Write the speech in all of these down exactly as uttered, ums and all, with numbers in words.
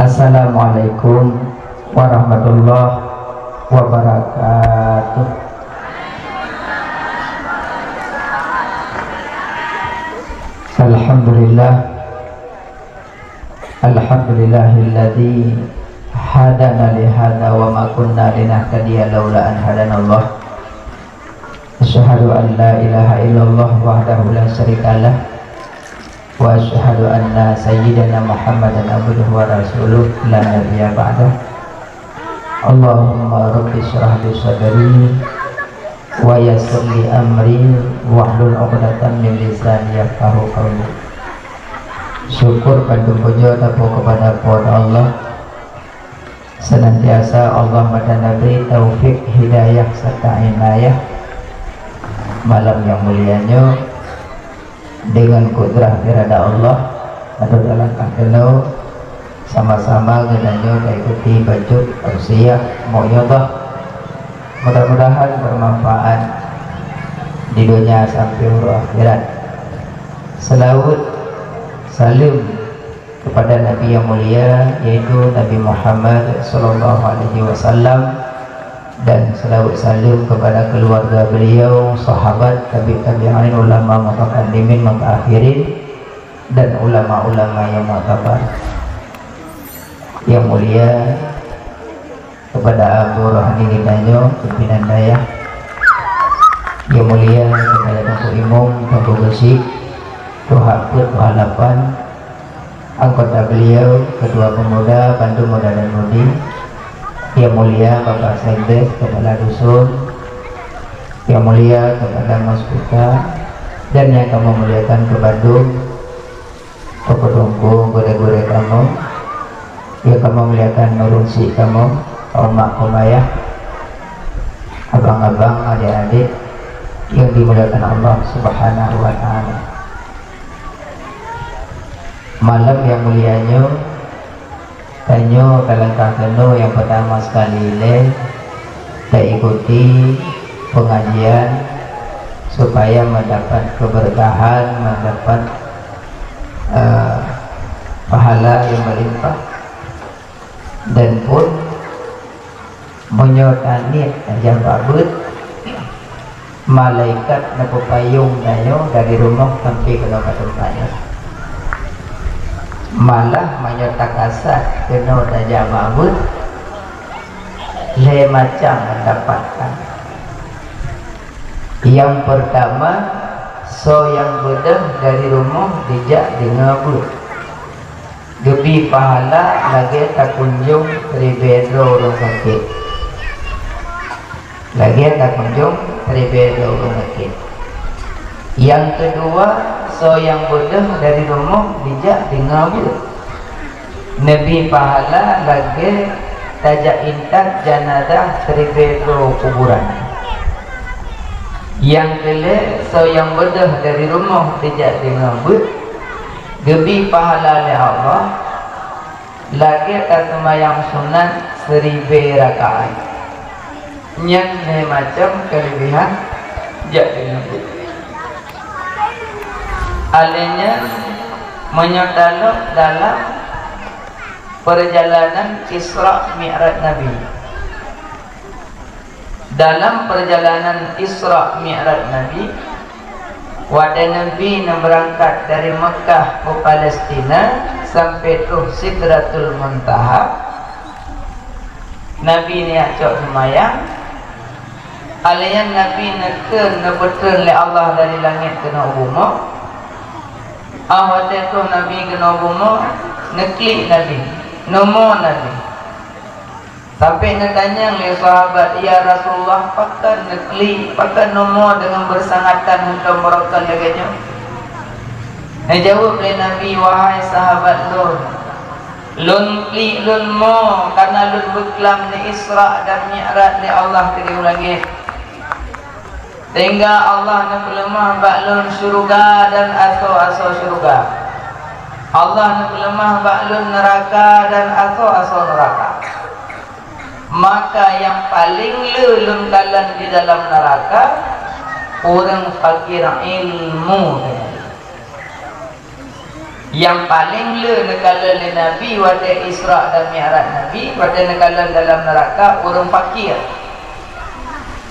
Assalamualaikum warahmatullahi wabarakatuh. Alhamdulillah. Alhamdulillahilladzi hadana li hadza wa ma kunna linahtadiya laula an hadanallah. Asyhadu an la ilaha illallah wahdahu la syarikalah. Wa asyhadu anna sayyidana Muhammadan abduhu wa rasuluh la nabiyya ba'dah. Allahumma rabbi syrah li sadri wa yassir li amri wahlul 'uqdatam min lisani yafqahu qauli. Syukur bandum puja tapuji kepada Allah. Senantiasa Allah meutanabri taufik, hidayah serta inayah. Malam nyang mulia nyoe, dengan kudrah irada Allah, atau dalam keunoe sama-sama geutanyoe taikuti bacut tausiah mau'izah. Mudah-mudahan bermanfaat di dunia sampai uroe akhirat. Selawat, salam kepada Nabi yang mulia, yaitu Nabi Muhammad sallallahu alaihi wasallam, dan selawat salam kepada keluarga beliau, sahabat, tabi' tabi'in, ulama mutaqaddimin, mutaakhirin, dan ulama-ulama yang muktabar. Yang mulia, kepada Abu Rohani geutanyoe, pimpinan dayah. Yang mulia kepada Teungku Imum, Teungku Geuchik, Tuha Peuet, Tuha Lapan, anggota beliau, Ketua Pemuda, bandum muda dan mudi. Yang mulia Bapak Sekdes, Kepala Dusun, yang mulia kepada Musbika, dan yang kamoe muliakan keu bandum, Teungku-teungku, gurée-gurée kamoe, nyang kamoe muliakan, ureueng syik kamoe, oma, oma yah, abang-abang, adék-adék nyang dimuliakan Allah Subhanahu wa Ta'ala. Malam nyang mulia nyoe, tanyoe ka langkah keunoe nyang peutama sekali ilée taikuti pengajian supaya mendapat keberkahan, mendapat, eh, pahala nyang meulimpah. Dan pun meunyoe taniet tajak bak beuet, malaikat neupeupayong tanyoe dari rumoh sampai keunoe ka teumpat nyoe. Malah meunyoe takasat keunoe tajak bak beuet, lhée macam mendapatkan. Nyang peurtama, soe nyang beudôh dari rumoh jijak deungoe beuet, geubi pahala lagée takunjong ribée droe ureuëng sakét. Lagée takunjong ribée droe ureuëng sakét. Nyang keudua, soe nyang beudôh dari rumoh jijak deungoe beuet, neubi pahala lagée tajak intat janazah ribée droe kuburan. Nyang keulhée, soe nyang beudôh dari rumoh jijak deungoe beuet, geubi pahala lé Allah lagée taseumayang sunat siribée rakaat. Nyan lhée macam keuleubehan jak deungoe beuet. Alée nyan, meunyoe talop dalam peurjalanan Isra Mi'raj Nabi. Dalam peurjalanan Isra Mi'raj Nabi, watée Nabi neubeurangkat dari Meukah u Palestina sampoe troh Sidratul Muntaha, Nabi neujak cok seumayang. Alée nyan Nabi neukheun, neupeutreun lé Allah dari langét keunoe u bumoe. Ah, watée troh Nabi keunoe u bumoe, neuklik Nabi, neumoe Nabi. Sampoe neutanyong lé sahabat, "Ya Rasulullah, pakon neuklik, pakon neumoe deungon beusangatan hantom beurokon lagée nyoe?" Neujaweueb lé Nabi, "Wahai sahabat lôn, lôn klik lôn moe kareuna lôn beuklam neu-Isra dan Mi'raj lé Allah keudéh u langét. Sehingga Allah neupeuleumah bak lôn syeuruga dan asoe-asoe syeuruga. Allah neupeuleumah bak lôn neuraka dan asoe-asoe neuraka. Maka nyang paleng le lôn kalon di dalam neuraka, ureuëng fakir ilmu." Nyang paleng le neukalon lé Nabi watée Isra dan Mi'raj Nabi, watée neukalon dalam neuraka ureuëng fakir.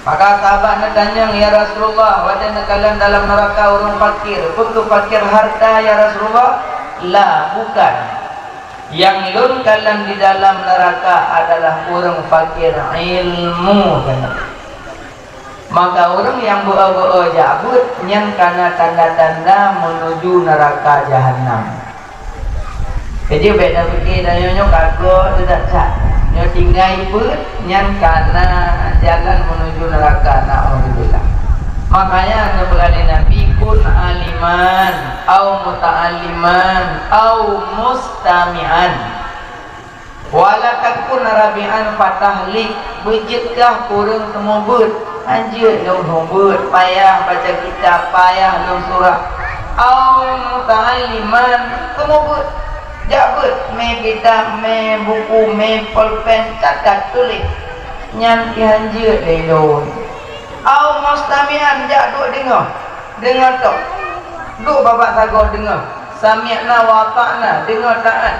Maka sahabat neutanyong, "Ya Rasulullah, watée neukalon dalam neuraka ureuëng fakir, peu kheueh fakir harta, ya Rasulullah?" "La, bukan. Nyang lôn kalon di dalam neuraka adalah ureuëng fakir ilmu," kheun. Maka ureuëng nyang beu-o-beu-o jak beuet, nyan kana tanda-tanda meunuju neuraka jahannam. Jadi, bék tapike tanyoe nyoe ka goe teudak that. Nyoe tinggai beuet, nyan kana jalan meunuju neuraka, naudzubillah. Makanya, neupeugah lé Nabi, "Kun aliman, au muta'alliman, au mustami'an." "Wala takun rabi'an fatahlik," beujeuet kah ureuëng seumeubeuet, hanjeuet lôn seumeubeuet, payah baca kitab, payah lôn surah. "Au muta'alliman," seumeubeuet, jak beuet, mé kitab, mé buku, mé polpen, catat tuléh. Nyan pih hanjeuet lé lôn. "Au mustami'an," jak duek deungoe, deungoe tok. Duek babah sagoe deungoe. "Sami'na wa ata'na," deungoe taát.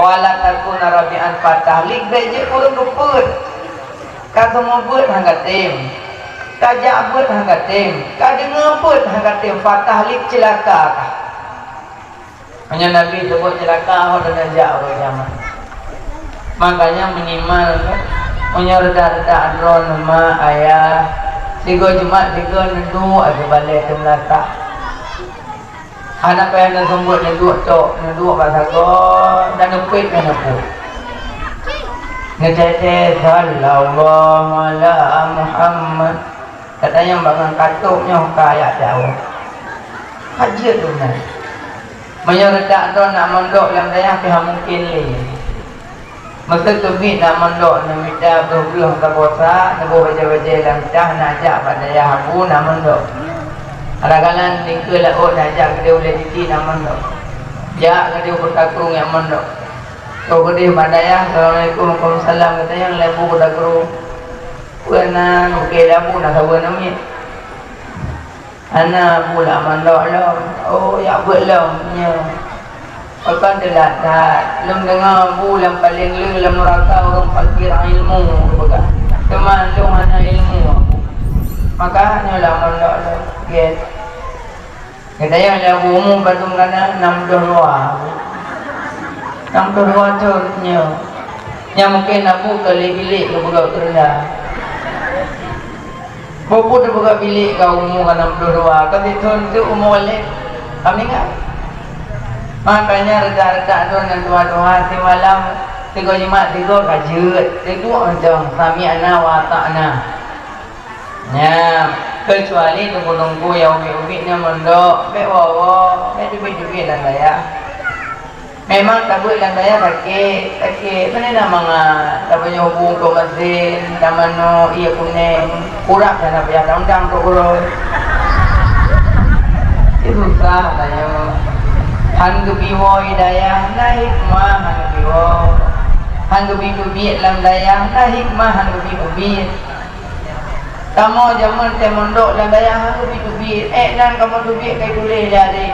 "Wala takun rabi'an fatahlik," bék jeuet ureuëng keupeuet. Ka seumeubeuet han ka tem. Ka jak beuet han ka tem. Ka deungoe beuet han ka tem. Fatahlik, ceulaka kah. Meunyoe Nabi seubuet ceulaka, ho teungoh jak ureuëng kiamat. Makanya minimal, meunyoe reudah-reudah droeneuh ma, ayah, sigoe Jumat sigoe neuduek ateueh balée teumeulasah. Hana payah neuseumeubeuet, neuduek tok, neuduek bak sagoe, dan neupeuet ngon neupeuet. Neuteuntèe, "Sallallahu ala Muhammad." Katanyong bak ngon katôb nyoe ka ayat dakwah. Ka jeuet tu nyan. Meunyoe reutak droe nak mondok lam dayah pih han mungken lé. Meuseu keubiet nak mondok, neumita breuh-breuh saboh sa, neuboh bajée-bajée lam cah, neujak bak dayah Abu nak mondok. Kadang-kadang dikeue laôt neujak keudeh ulée Titi nak mondok. Jak keudeh u Kota Krueng nak mondok. Troh keudeh bak dayah, "Assalamualaikum." "Waalaikumsalam." Katanyong lé Abu Kota Krueng. Peue na, nukée lé Abu na saboh namiet. "Hana, Abu, lam mondok lom." "Oh, jak beuet lom nyoe." "Pakon teulat that? Lôn deungoe Abu lam paleng le lam neuraka ureuëng fakir ilmu," geupeugah. "Teuma lôn hana ilmu, Abu." Maka nyoe lam mondok lom. Gét. Geutanyong lé Abu, "Umu padum kana?" "Nam ploh dua." "Nam ploh dua thon nyoe." Nyan mungken Abu ka lheueh bilék geupeugah keu reunda. Peue-peue teupeugah bilék ka umu ka nam ploh dua, ka sithon teuk umu lhée ka meuninggai. Makanya reutak-reutak droe nyang tuha-tuha simalam sigoe Jumat sigoe ka jeuet, sigoe mantong sami'na wa ata'na. Nyan, keucuali teungku-teungku nyang ubit-ubit nyan mondok, bék woe-woe, bék teubiet-teubiet lam dayah. Memang tabeuet lam dayah sakét, sakét. Pane na mangat, tapeunyoe hubung trok meusén, tamanok, ié kuneng, urap hana payah taundang trok uroe. Susah tanyoe. Han geubi woe i dayah, na hikmah han geubi woe. Han geubi teubiet lam dayah, na hikmah han geubi teubiet. Kamoe jameun teuh mondok lam dayah han geubi teubiet. Ék nan kamoe teubiet ka ituléh lé adé.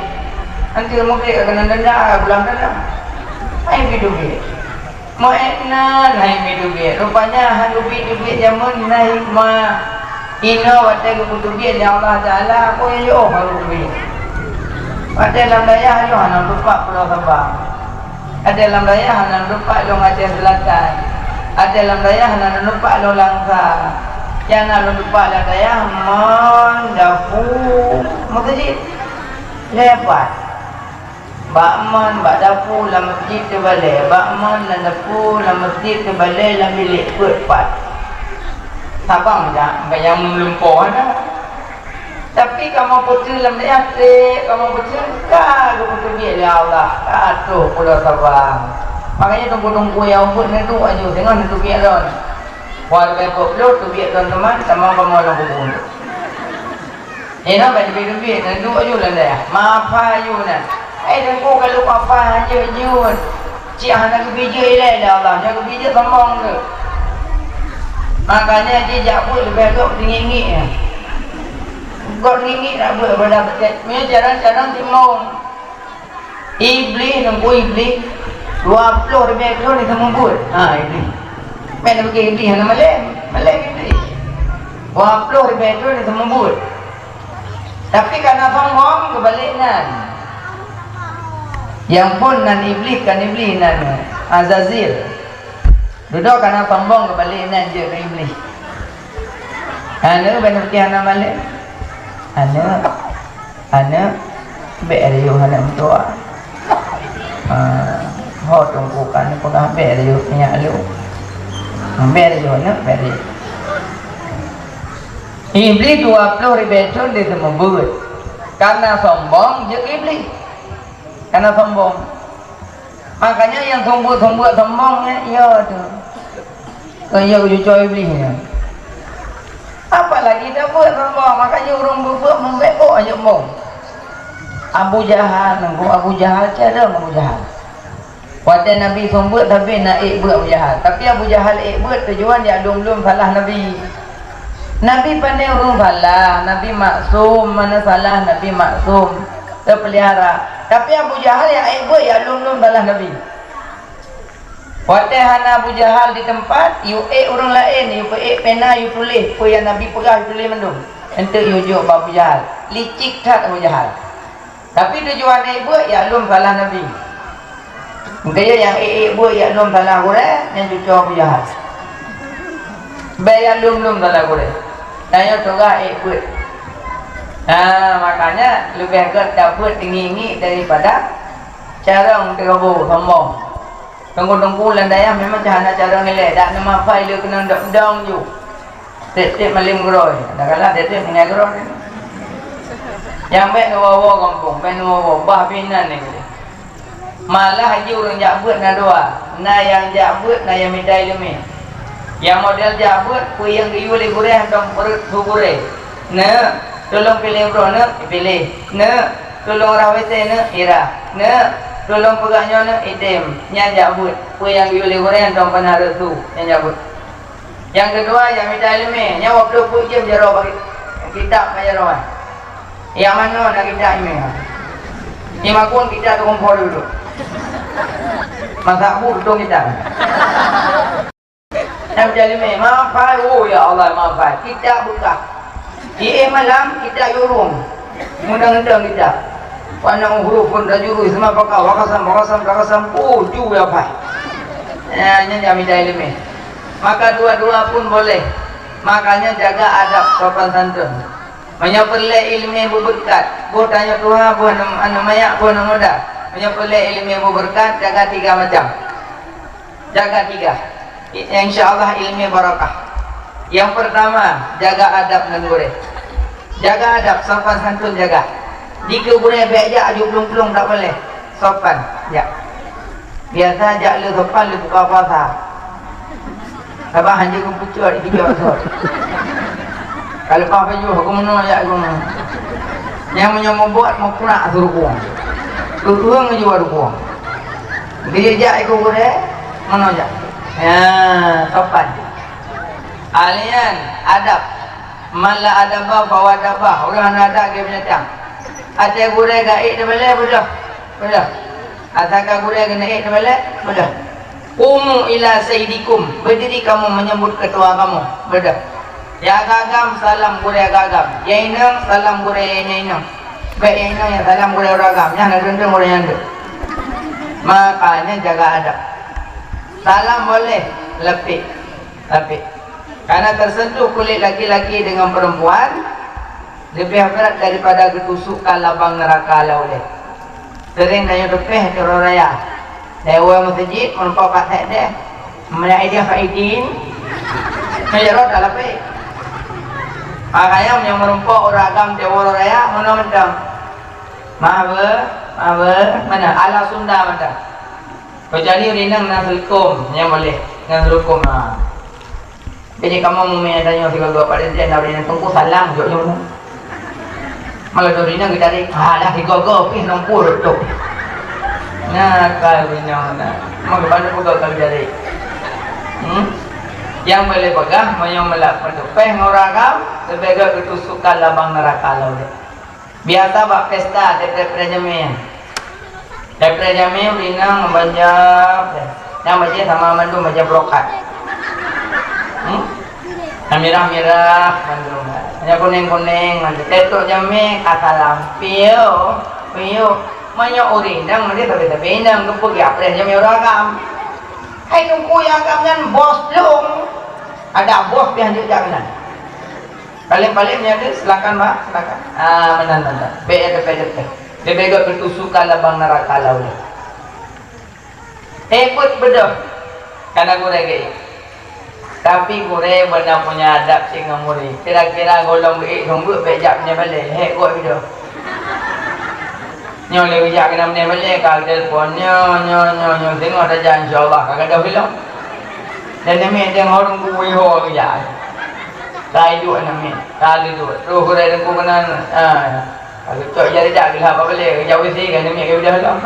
Anteuk mugreb ka keunan denda, pulang denda. Han geubi teubiet. Meu ék nan han geubi teubiet. Rupanya han geubi teubiet jameun na hikmah. Inoe watée geupeuteubiet lé Allah Taala, peue nyang jiôh han geubi. Watée lam dayah nyoe hana teupat Pulo Sabang. Watée lam dayah hana neutupat lôn Aceh Selatan. Watée lam dayah hana neutupat lôn Langsa. Nyang na lôn tupat lam dayah mon, dapu, meuseujid. Lepat. Bak mon, bak dapu, lam meuseujid teubalée. Bak mon, lam dapu, lam meuseujid teubalée, lam bilék peuet pat. Sabang jak, bak nyang meulumpoe na. Tapi kamoe peuteubiet lam dayah treb, kamoe peuteubiet ka geupeuteubiet lé Allah, ka troh Pulo Sabang. Makanya teungku-teungku nyang ubit neuduek aju singoh neuteubiet lôn. Warga Koplo teubiet lôn teuma, sama kamoe lam kubur. Inoe ban teubiet-teubiet neuduek aju lam dayah. Mafa aju na. Hai teungku, ka lheueh mafa hanjeuet jeuet. Cit hana geubijeuet ilée lé Allah, nyang geubijeuet sombong tu. Makanya jijak buet leubeh gét teungik-ngik nyan. Gét teungik-ngik nak buet daripada beutét. Meunyoe carông-carông timong. Iblih, nunggu Iblih, dua ploh ribèe thôn di seumeubeuet. Ha, Iblih. Meunan bagi Iblih hana malèe, malèe Iblih. Dua ploh ribèe thôn di seumeubeuet. Tapi kana sombong, geubalek nan. Nyang phôn nan Iblih, kon Iblih nan Azazil. Dudoe kana sombong, geubalek nan jeuet keu Iblih. Aneuk, bèk neupike hana malèe. Aneuk, aneuk, bèk rayeuk aneuk meutuah. Ah, ho teungku ka neupeugah bèk rayeuk nyak lôn. Bèk rayeuk aneuk, bèk rayeuk. Iblih dua ploh ribèe thôn di seumeubeuet. Kana sombong jeuet Iblih. Kana sombong. Makanya nyang seumeubeuet-seumeubeuet sombong nyan, ya tu. Kon ya cucoe Iblih nyan. Apalagi tabeuet sombong, makanya ureueng beuet-beuet meubeuet aja sombong. Abu Jahal, nunggu Abu Jahal, cara Abu Jahal. Watèe Nabi seumeubeuet, tapi na ék beuet Abu Jahal. Tapi Abu Jahal ék beuet tujuan jak lom-lom salah Nabi. Nabi pandai ureueng salah, Nabi maksum, mana salah, Nabi maksum, teupeulihara. Tapi Abu Jahal nyang ék beuet jak lom-lom salah Nabi. Watèe hana Abu Jahal di teumpat, yue ék ureueng laén, yue peuék pena, yue tuléh peue nyang Nabi peugah, yue tuléh mandum. Eunteuk yue jok bak Abu Jahal. Licik that Abu Jahal. Tapi tujuan ék beuet, jak lom salah Nabi. Meukayo nyang ék-ék beuet, jak lom salah gurèe, nyan cucoe Abu Jahal. Bèk jak lom-lom salah gurèe. Tanyoe tugaih ék beuet. Ha, makanya leubeh gèt tabeuet teungieng-ngieng daripada carông teurobo sombong. Teungku-teungku lam dayah memang hana carông ilèe, dak neumafai lé keunong dong-dong ju. Tiep-tiep malém keudroe, kadang-kadang tiep-tiep tinggai keudroe. Nyang bèk neuwoe-woe gampông, bèk neuwoe-woe, bah pih nan nyan. Malah jih ureueng jak beuet na dua, na nyang jak beuet, na nyang mita ileumèe. Nyang model jak beuet, peue nyang geuyue lé gurèe hantom peureuet su gurèe. Neuk, tulông piléh uroe neuk, ipiléh. Neuk, tulông rah W C neuk, irah. Neuk, tulông peugah nyoe neuk, itém. Nyan jak beuet, peue nyang geuyue lé gurèe hantom peuna reuet su, nyan jak beuet. Nyang keudua, nyang mita ileumèe, nyan wak ploh peuet jeuem jaroe bak kitab ngon jaroe. Nyang manoe na kitab ileumèe? Nyang makun kitab teukumpôi dulu. Masak bu tutong kitab. Nyang mita ileumèe, mafai, oh ya Allah, mafai. Kitab beukah. Di éh malam, kitab yue rhueng. Meudang-dang kitab. Wa annahu hurufun tajurru isma faqah, wa qasam, wa qasam, wa qasam, oh, ju ya pai. Ya, nyan nyang mita ileumèe. Maka dua-dua pun boleh. Makanya jaga adab sopan santun. Meunyoe peureulèe ileumèe beubeureukat, boh tanyoe tuha, boh aneuk, aneuk manyak, boh aneuk muda. Meunyoe peureulèe ileumèe beubeureukat, jaga tiga macam. Jaga tiga. I-, insya Allah ileumèe barakah. Nyang peurtama, jaga adab ngon gurèe. Jaga adab, sopan santun jaga. Dikeue gurèe bèk jak aju plueng-plueng, tak boleh. Sopan, jak. Biasa jak le sopan, le buka puasa. Sabab hanjeuet geupucot, dikeue sot. Ka leupah pajoh, geumeunyoe jak geumeunyoe. Nyang meunyoe mubuet, meukurak seurukueng. Keu-, keueng aju rukueng. Geujak iko gurèe, meunoe jak. Ya, sopan. Alian adab. Man la adaba fahuwa dabah. Ureueng hana adab, geuh binatang. Até gurèe geuék teubalek, beudôh. Beudôh. Asai ka gurèe geuneuk ék teubalek, beudôh. Qumu ila sayyidikum. Berdiri kamu menyambut ketua kamu. Beudôh. Nyang agam, salam gurèe agam. Nyang inong, salam gurèe nyang inong. Bèk nyang inong nyang salam gurèe ureueng agam. Nyan na deueng-deueng ureueng nyan deueng. Makanya jaga adab. Salam boleh, lapék. Lapék. Karena tersentuh kulit laki-laki dengan perempuan lebih berat daripada geutusukkan labang neraka lam ulèe. Sering tanyoe teupèh di uroe raya. Lewat meuseujid, meureumpok ka thèk deh. Meunyoe idéh Faidin, meunyoe rot dah lapék. Makanya meunyoe meureumpok ureueng agam di uroe raya, meunoe mantong. Maaf, beuh, maaf, beuh. Mana? Ala Sunda mantong. Kecuali ureueng inong na seuleukom, nyan boleh. Ngon seuleukom, ha. Jadi kamoe meumè tanyoe sigoe-goe, Pak Dirjen, na ureueng inong teungku salam, jok nyoe meunoe. Malah ureueng inong geutarek, ha, dah sigoe-goe pih nong pur tu. Nah, ka ureueng inong na. Mau geubantu peugah ka geutarek. Hmm? Nyang boleh peugah, meunyoe meulat peuteupèh ngon ureueng agam, leubeh gèt geutusukkan labang neuraka lom deh. Biasa bak pesta, tiep-tiep rejemen. Daripada jamé ureueng inong meubanja, nyang bajèe sama mandum bajèe brokat. Hmm? Nyang mirah-mirah mandum. Nyang kunéng-kunéng mandum. Teutôk jamé ka salam. Piôh, piôh. Meunyoe ureueng inong mandum sabe-sabe inong geupeugah preh jamé ureueng agam. Hai teungku nyang agam nyan bos lôn. Ada bos pih hanjeuet jak keunan. Paléng-paléng nyan deh, silakan, Mak, silakan. Ah, meunan, meunan. Bèk ya, bèk, bèk, bèk. Leubeh gèt beutusukan lam neuraka laôt. Eh, peuet beudôh. Kana gurèe geuék. Tapi gurèe beuna punya adab cit ngon murit. Kira-kira gohlom geuék seumeubeuet bèk jak meunyoe balèe. Hék gèt beudôh. Nyoe lé geujak keunan meunyoe balèe ka telepon. Nyoe, nyoe, nyoe, nyoe. Singoh tajak, insya Allah, ka gadôh ilong. Dan namiet deungon ureueng kubu iho geujak. Ka iduek namiet, ka iduek. Terus gurèe teungku keunan, ah, ka geucok jari jak geulah bak balèe, geujak W C kan namiet ka udah lom.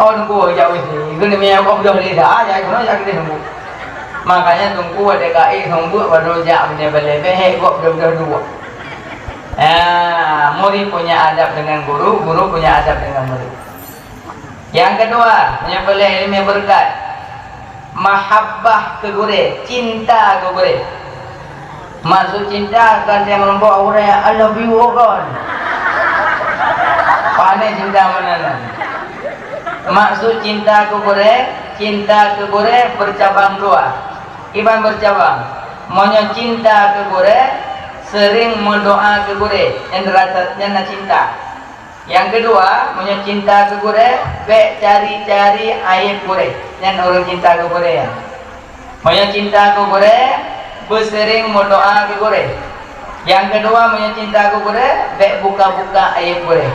Oh, teungku geujak W C, geunamiet kok beudôh lé dah, jak keunoe jak keudeh teungku. Makanya teungku watèe ka ék seumeubeuet baru jak meunyoe balèe, bèk hék gèt beudôh-beudôh duek. Ah, murid punya adab dengan guru, guru punya adab dengan murid. Nyang keudua, nyang peureulèe ileumèe beureukat, mahabbah keu gurèe, cinta keu gurèe. Maksud cinta kon nyang meurumpok gurèe, "I love you," kon. Pane cinta meunan. Maksud cinta keu gurèe, cinta keu gurèe beucabang dua. Kiban beucabang. Meunyoe cinta keu gurèe, seuring meudoa keu gurèe, nyan rasa nyan na cinta. Nyang keudua, meunyoe cinta keu gurèe, bèk cari-cari aéb gurèe. Nyan ureueng cinta keu gurèe nyan. Meunyoe cinta keu gurèe, beuseuring meudoa keu gurèe. Nyang keudua, meunyoe cinta keu gurèe, bèk buka-buka aéb gurèe.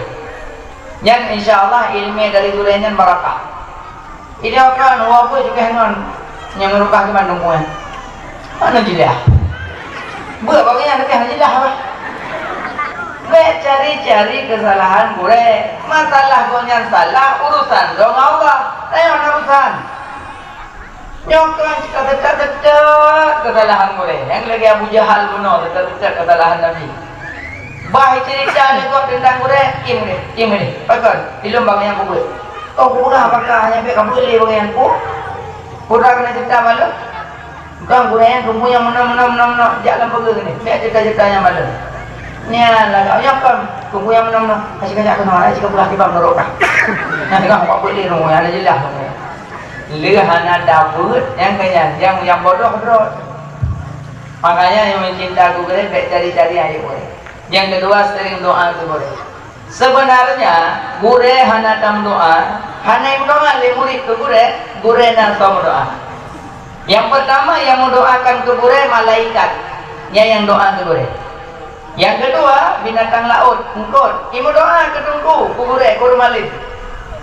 Nyan insya Allah ileumèe dari gurèe nyan barakah. Idéh kon, wah beuet juga ngon nyang meurubah keu mandum muai. Mana jeulaih? Beuet bagi nyang leubeh jeulaih bah. Bèk cari-cari keusalahan gurèe. Masalah gobnyan salah, urusan droe ngon Allah. Nyoe na urusan. Nyoe kon cit teuka-teuka keusalahan gurèe. Nyang lagèe Abu Jahal bunoe teuka-teuka keusalahan Nabi. Bah cerita lé gob teuntang gurèe, im deh, im deh. Pakon, ilôn bak nyang kubuet. Oh, kupeugah apakah hanya bèk kabuet lé bak nyang ku? Peue keuneuk cerita bak lôn? Bukan gurèe nyan, teungku nyang meunan, meunan, meunan, meunan, jak lam peugah ni. Bèk cerita-cerita nyang bak lôn. Nyan lah, kau nyang kon, teungku nyang meunan, meunan. Kasih kajak keunoe, kasih kapeugah kiban meunurot kah. Nah, tengah buet lé teungku, hana jeulaih teungku. Lé hana tabeuet nyang keu nyan, nyang, nyang bodoh droe. Makanya nyang meucinta keu gurèe, bèk cari-cari aéb gurèe. Nyang keudua, seuring doa keu gurèe. Seubeunarnya, gurèe hana tameudoa, hana meudoa lé murit keu gurèe, gurèe na soe meudoa. Nyang peurtama nyang meudoakan keu gurèe malaikat, nyan nyang doa keu gurèe. Nyang keudua, binatang laôt, eungkôt, imeudoa keu teungku, keu gurèe, keu ureueng malém.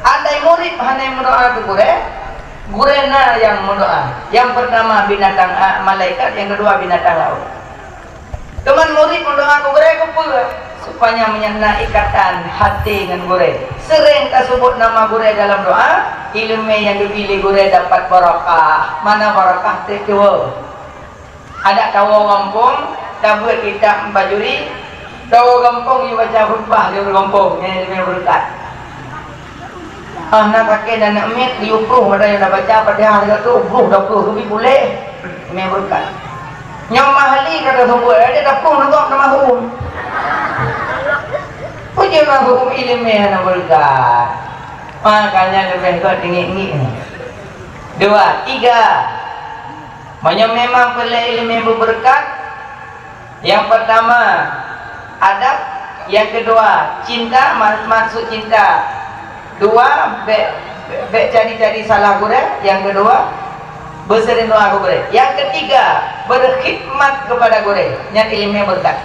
Andai murit hana meudoa keu gurèe, gurèe na nyang meudoa. Nyang peurtama binatang, a, malaikat, nyang keudua binatang laôt. Teuma murit meudoa keu gurèe keupeue? Supaya meunyan na ikatan até ngon gurèe. Seuring taseubut nama gurèe dalam doa, ileumèe nyang geubri lé gurèe dapat barakah. Mana barakah? Teuh tuwoe. Adak tawoe gampông, tabeuet kitab bajuri, tawoe gampông jibaca khutbah di ureueng gampông, nyan ileumèe beureukat. Ah, na sakét aneuk miet, geuyue ploh, padahai na baca Fatihah sigoe troh, ploh, dua ploh, keubiet puléh. Ileumèe beureukat. Nyang mahali ka taseumeubeuet, ada dapur nangkok na mahum. Peue jeuet mahum ileumèe hana beureukat. Makanya leubeh gèt teungiek-ngiek. Dua, tiga. Meunyoe memang peureulèe ileumèe beubeureukat, nyang peurtama, adab. Nyang keudua, cinta, ma-, maksud cinta. Dua, bèk, bèk cari-cari salah gurèe. Nyang keudua, beuseuring doa keu gurèe. Nyang keutiga, berkhidmat kepada gurèe. Nyan ileumèe beureukat.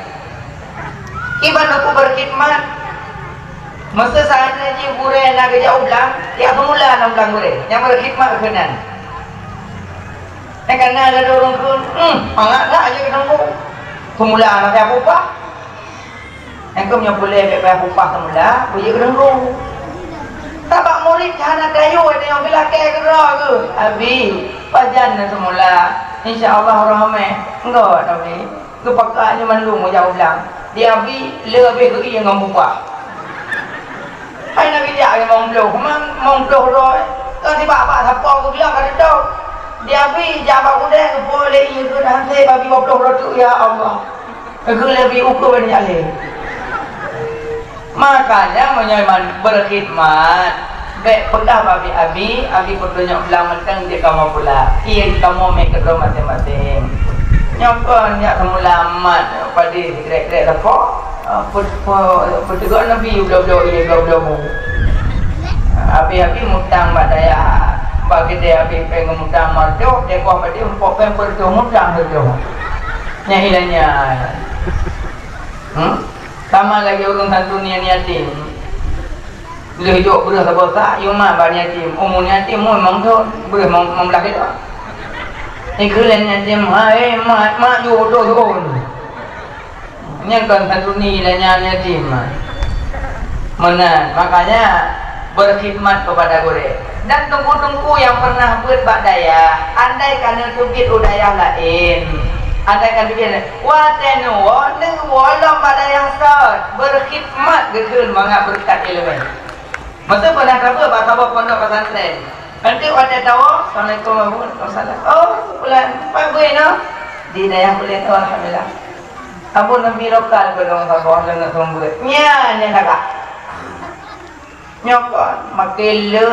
Kiban teungku berkhidmat? Meuseusa jih gurèe na geujak u blang, ya peumula na u blang gurèe. Nyan berkhidmat keunan. Nyang kana lagèe ureueng kheun, hmm, mangat na jih keu teungku. Peumula na payah upah. Nyang keu meunyoe puléh bèk payah upah teumula, beujeuet keu teungku. Sabab murit hana tayue, tayue geulakèe keudroe geuh. Abi, pajan na seumula. Insya Allah rahmah. Enggak, Abi. Geupakat nyoe mandum meujak u blang. Di Abi, le Abi geuieng ngon bubah. Hai Nabi jak limong ploh, limong ploh droe. Kan sibak-bak sapo geubilang ka teutôp. Di Abi jak bak udeb, geupeue lé ié geuh, han sé babi dua ploh droe teuk, ya Allah. Keu lé bi ukeue ban jak lé. Makanya meunyoe man-, berkhidmat, bèk peugah bak Abi, Abi, Abi peutunyok blang mantong jeuet kamoe pula. Ié kamoe mé keudroe maséng-maséng. Nyoe kon jak seumula mat, padé sikrek-krek sapo. Ah, peuteugok Nabi bloe-bloe ié, bloe-bloe bu. Abi-abi mutang bak dayah, bak keudè abi péng mutang marjoh, teungoh bak dia empok péng peureutôh mutang reutôh. Nyan ilanya. Hmm? Sama lagèe ureueng santuni aneuk yatim. Lheueh jok breueh saboh sak, yue mat bak aneuk yatim. Umu aneuk yatim umur limong thon, breueh limong, limong blaih thon. Ikheun lé aneuk yatim, "Hai mak, mak jok oto seuôn." Nyan kon santuni ilanya aneuk yatim. Meunan, makanya berkhidmat kepada gurèe. Dan teungku-teungku nyang pernah beuet bak dayah, andai ka neuteubiet u dayah laén, andai ka neuteubiet, watèe neuwoe, neuwoe lom bak dayah sot, berkhidmat geukheun mangat beureukat ileumèe. Masa pernah ka beuet bak saboh pondok pesantren. Nanti watèe tawoe, "Assalamualaikum, Abu." "Waalaikumsalam." "Oh, bulan, pat beuet nyoe?" "Di dayah Pulan." "Oh, alhamdulillah." Abu Nabi lokal peudong saboh deungon seumeubeuet. Nyan nyang kakak. Nyoe kon makin le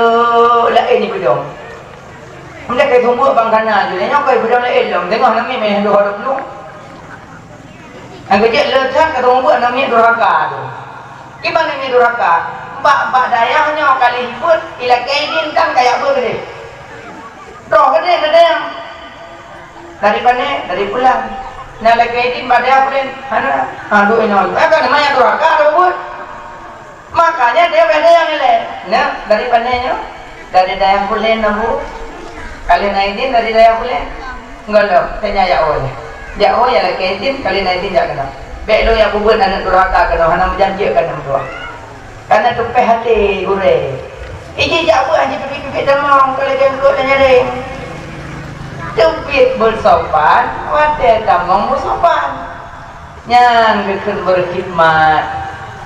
laén ipeudong. Meunan keu seumeubeuet bang kana jih, nyoe kon ipeudong laén lom. Teungoh namiet meuh dua puluh. Nyang keujeuet le that ka seumeubeuet namiet durhaka tu. Kiban namiet durhaka? Bak, bak dayah nyoe ka lheuh beuet, ilakèe idin kan kajak beuet keudeh. Troh keudeh, keudeh. Dari pané, dari Pulan. Nah, lakèe idin bak dayah Pulan. Hana. Ha, duek inoe. Eh, kan namanya durhaka, ada buet. Makanya dia beda yang lain. Nah, dari pané nyoe? Dari dayah Pulan, Abu. Kali na idin dari dayah Pulan. Enggak lom, tanya jak woe. Jak woe ya lakèe idin, kali na idin jak keunoe. Bèk lôn jak peubuet aneuk durhaka keunoe, hana meujanji keu aneuk dua. Karena teupeh até gurèe. Iji jak beuet hana jiteubiet-teubiet tamong, ka lagèe gulong dan nyareng. Teubiet beusopan, watèe tamong beusopan. Nyan geukheun berkhidmat.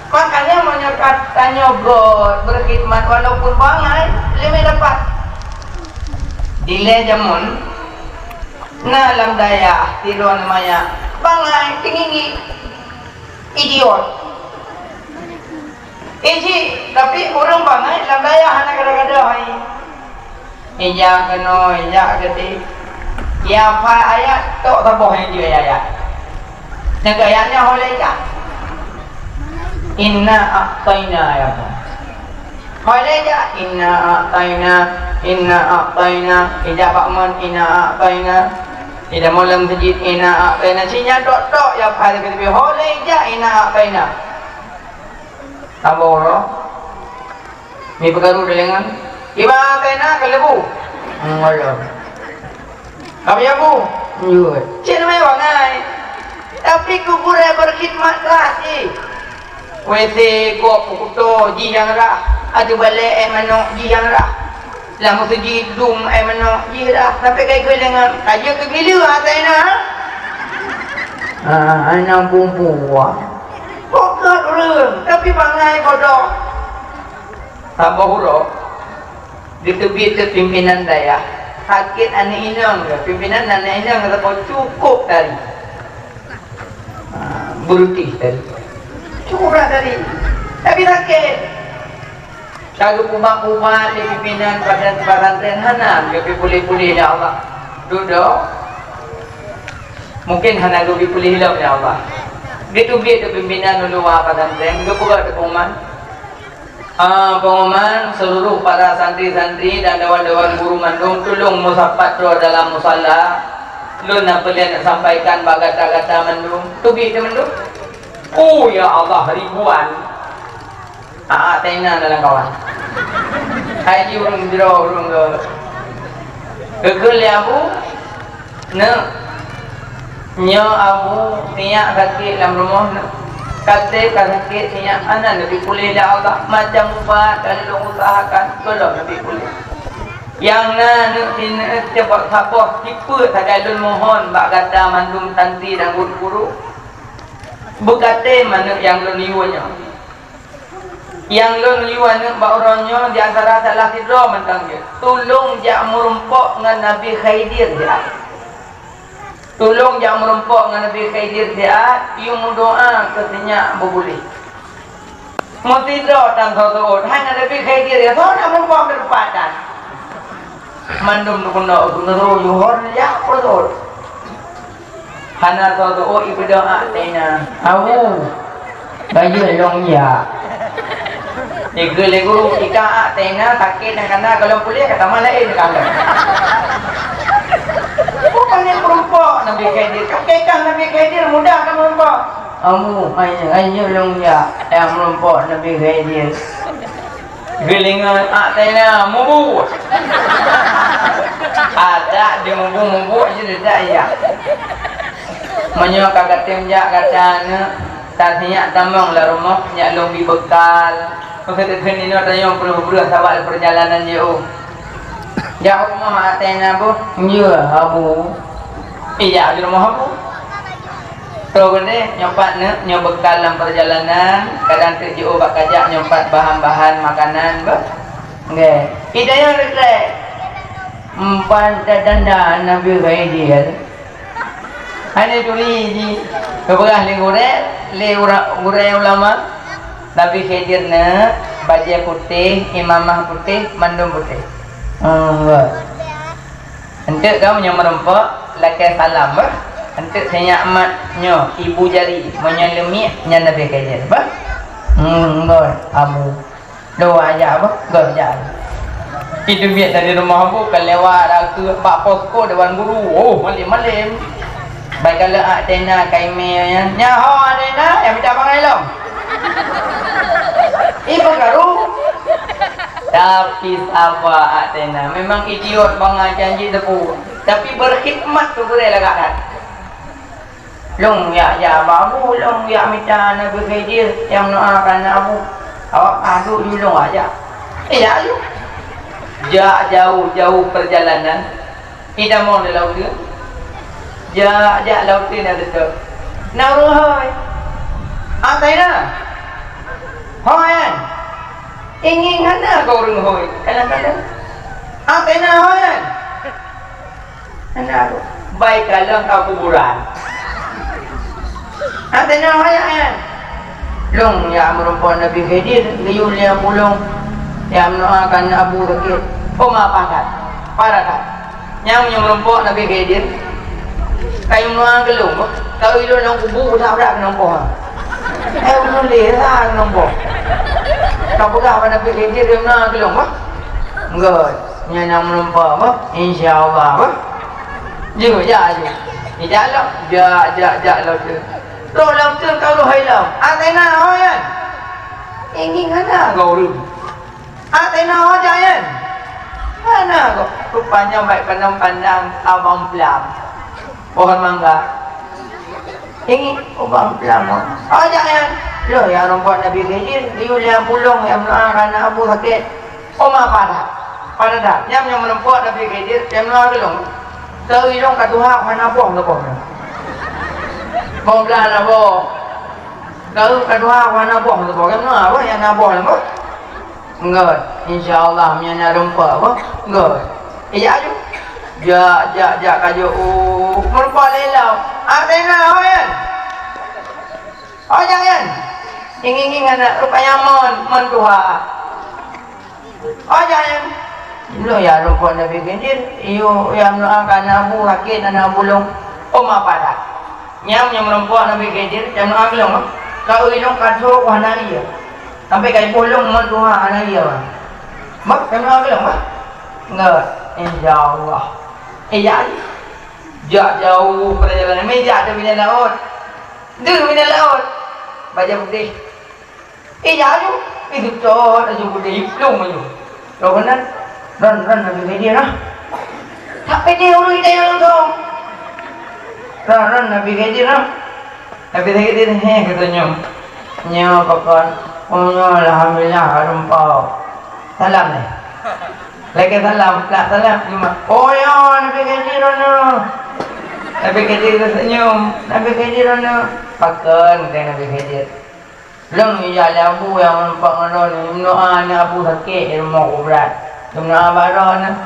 Makanya meunyoe ka tanyoe göt berkhidmat walaupun bangai, leumèh dapat. Dilèe jameun na lam dayah tiroe maya bangai teungingi. Idiot. Iji, tapi ureueng bangai lam dayah hana gada-gada hai. Ija keunoe, ija keudeh. Ya, hafal ayat, tok saboh nyang jeuet ayat. Nyang keu ayat nyoe ho lé ija. Inna a'taina ya. Ho lé ija, inna a'taina, inna a'taina. Ija bak mon, inna a'taina. Ija mon lam seujid, inna a'taina. Sinya tok-tok ya hafal keudeh. Ho lé ija, inna a'taina. Saboh uroe. Mi peukaru deungon. Iba kena keu lebu. Hmm, Allah. Kami abu. Iya. Cik namanya bangai. Tapi keu gurèe berkhidmat lah cik. W C kok peukuto jih nyang rah. Aju balek eh manok jih nyang rah. Lam meuseujid dum eh manok jih rah. Sampai kai keu lengan. Aja keu bila atai na. Ah, anak bumbu. Pokok ureueng, tapi bangai bodoh. Saboh uroe, geuteubiet keu pimpinan dayah, sakét aneuk inong geuh, pimpinan aneuk inong geuh saboh cukôp tari. Ha, beurutih tari. Cukôp brat tari. Tapi sakét. Ka geupubat-pubat lé pimpinan pesantren hana geubri puléh-puléh lé Allah. Dudoe. Mungkin hana geubri puléh lom lé Allah. Geuteubiet keu pimpinan u luwa pesantren, geupeugah keu pengumuman. Ah, pengumuman, seluruh para santri-santri dan dewan-dewan guru mandum, tulông meusapat droe dalam musala. Lôn na peureulèe sampaikan bak gata-gata mandum. Teubiet teuh mandum. Oh, ya Allah, ribuan. Ah, tena dalam kawan. Hai ji ureueng jroh ureueng ke. Geukheun lé Abu, Neuk, nyoe Abu, sinyak sakét lam rumoh neuk. Katé ka sakét sinyak, hana neubi puléh lé Allah. Macam ubat ka lôn usahakan, gohlom neubi puléh. Nyang na neuk sineuk ceupat saboh sifeuet sagai lôn mohon bak gata mandum santri dan guru-guru. Beukaté manök nyang lôn yue nyoe. Nyang lôn yue aneuëk bak uroe nyoe di antara salah sidroe mantong jeuet. Tulông jak meurumpok ngon Nabi Khidir siat. Tulông jak meurumpok ngon Nabi Khidir siat, yue meudoa keu sinyak beubuléh. Meusidroe tan soe seuôt, hai ngon Nabi Khidir, ya soe nak meurumpok keu teumpat tan. Mandum teupeunok geuneurô yuhon jak peureutot. Hana soe-soe ipeudong até na. Abu, bayeue lôn jak. Dikeue lé guru, ika até na sakét nyang kana gohlom puléh ka tamah laén ka lom. Bukan nyang meurumpok Nabi Khidir, ka kekang Nabi Khidir mudah ka meurumpok. Abu, bayeue, bayeue lôn jak, nyang meurumpok Nabi Khidir. Geulingan até na mubu. Adak di mubu-mubu aja dedak ya. Meunyoe ka katem jak gata na, tasiyak tamong lam rumoh nyak lôn bi beukal. Meukeudeuh ninoe tanyong peureuh-peureuh sabab peurjalanan jiôh. Jak rumoh até na boh, nyoe abu. Ijak di rumoh abu. Troh geude nyoe pat neuk nyoe beukal lam peurjalanan, kadang teuk jiôh bak kajak nyoe pat bahan-bahan makanan beuh. Nggeh. Ida nyang rekrek. Empat tanda Nabi Khidir. Hana turi ji. Keubah lé gurée, lé ura-, gurée ulama. Nabi Khidir neuk bajée putéh, imamah putéh, mandum putéh. Hmm, Enteuk kamoe nyang meurumpok lakée salam beuh. Enteuk sinyak mat nyoe ibu jari, meunyoe leumiek nyan Nabi Khidir beuh. Hmm, ngon abu. Dua aja beuh, ngon aja. Itu biet dari rumah abu ka lewat aku bak posko dewan guru. Oh, malem-malem. Baik kalau ak tena kai mé nyan. Nyaho ak tena yang minta bangai lom. Ibu garu. Tapi saba até na, memang idiot bangai janji teupeu. Tapi berkhidmat tu gurée lagak that. Lôn jak, jak bak abu, lôn jak mita Nabi Khidir nyang meudoakan abu. Awak padub ju lôn jak. Eh, jak ju. Jak jauh-jauh perjalanan. Itamong di laôt teuk. Jak, jak laôt teuk na teutab. Na ureuëng hôi. Até na. Hôi nyan. Ingieng hana keu ureuëng hôi. Kadang-kadang. Até na hôi nyan. Hana tu. Bai kalon ka kuburan. Até na hôi nyan. Lôn nyang meurumpok Nabi Khidir, geuyue lé pulông. Nyang meudoakan abu sakét. Oh, ma pakat. Parakat. Nyang meunyoe meurumpok Nabi Khidir, kayue meudoa keu lôn, ka ilôn lam kubu, udah-udah keunoe poh. Eh, ulôn lé, ah, keunoe poh. Ka peugah bak Nabi Khidir, kayue meudoa keu lôn, bah. Ngon, nyan nyang meurumpok, bah. Insya Allah, bah. Jeuet, jak, jeuet. Ijak lom, jak, jak, jak lom tu. Roh lom tu, ka roh hai lom. Até na, ho nyan. Ingieng hana keu ureuëng. Até na ho jak nyan. Hana kok. Rupanya baik pandang-pandang abang pelam. Pohon mangga. Ingieng abang pelam ho. Ho jak nyan. Loh, ya rumpok Nabi Khidir, geuyue lé pulông nyang meudoakan abu sakét. Oh, ma pakat. Pakat that. Nyang, nyang meurumpok Nabi Khidir, nyang meudoa keu lôn. Keu ilôn ka tuha hana boh leuboh nyoe. Boh blah hana boh. Keu ka tuha hana boh leuboh. Nyang meudoa apa? Nyang na boh leuboh. Ngon, insya Allah, meunyoe na rumpok, apa? Ngon. Eh, jak ju. Jak, jak, jak, ka jok, uh, meurumpok lé lom. Até na, ho nyan. Ho jak nyan. Ingieng-ingieng aneuk, rupanya mon, mon tuha. Ho jak nyan. Lôn ya rumpok Nabi Khidir, yue, ya meudoakan abu sakét, aneuk abu lôn. Oh, ma pakat. Nyang, nyang meurumpok Nabi Khidir, nyang meudoa keu lôn, bah. Ka ilôn ka trok hana ie. Sampai ka ipoh lôn mon tuha hana ie, bah. Bah, nyang meudoa keu lôn, bah. Ngon, insya Allah. Eh, jak. Jak jauh perjalanan. Mé jak teuh binéh laôt. Deuh binéh laôt. Bajée putéh. Eh, jak laju. Eh, seutôt laju keudeh, iplong laju. Roh keunan, ron, ron Nabi Khidir nah. Tak pede ureueng ideh langsung. Ron, ron Nabi Khidir nah. Nabi Khidir, "Heh," kata nyoe. "Nyoe pakon?" "Oh, nyoe alhamdulillah, ka rumpok." Salam deh. Lagi salam, nak salam, cuma, "Oh, ya, Nabi Khidir ron." Nabi Khidir tersenyum. Nabi Khidir ron. "Pakon?" kata Nabi Khidir. Lôn ija lé Abu nyang meurumpok ngon droeneuh, meunoe aneuk Abu sakét, rumoh brat. Meunoe bak droeneuh.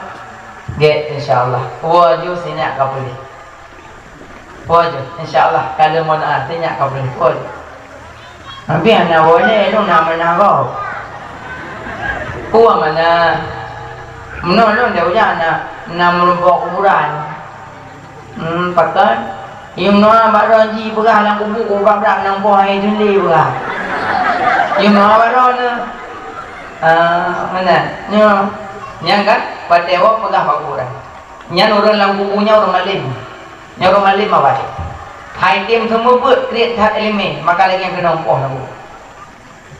Gét, insya Allah. Dua jeuh sinyak ka puléh. Dua jeuh, insya Allah. Ka lheueh meunoe sinyak ka puléh. Dua jeuh. Tapi hana boleh, lôn na meunan gob. Peue mana? Meunoe lôn dak ujak na, na meurumpok kuburan. Hmm, pakon? Yum noa bak droe ji peugah lam kubu, kubu bak brak nang poh hai teundi peugah. Yum noa bak droe neu. Ah, meunan. Nyoe. Nyang kan? Watèe woe peugah bak kubu. Nyan ureueng lam kubu nyan ureueng malém. Nyan ureueng malém awai. Hai tem seumeubeuet kriet that ileumèe, maka lagèe nyang keunong poh lam kubu.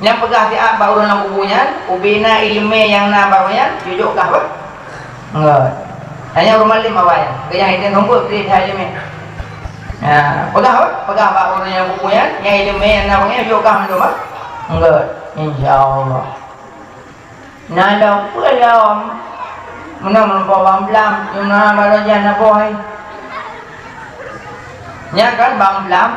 Nyang peugah siat bak ureueng lam kubu nyan, ubena ileumèe nyang na bak nyan, jujok kah bak? Enggak. Hanya ureueng malém awai nyan. Geuh nyang item seumeubeuet kriet that ileumèe. Ha, peugah bak, peugah bak ureueng lam kubu nyan, nyang ileumèe nyang na bak nyan, jujok kah mandum bak? Enggak. Insya Allah. Na lom peue lom? Meunan meurumpok bang blam, nyang na bak droe jih hana boh. Nyan kan bang blam?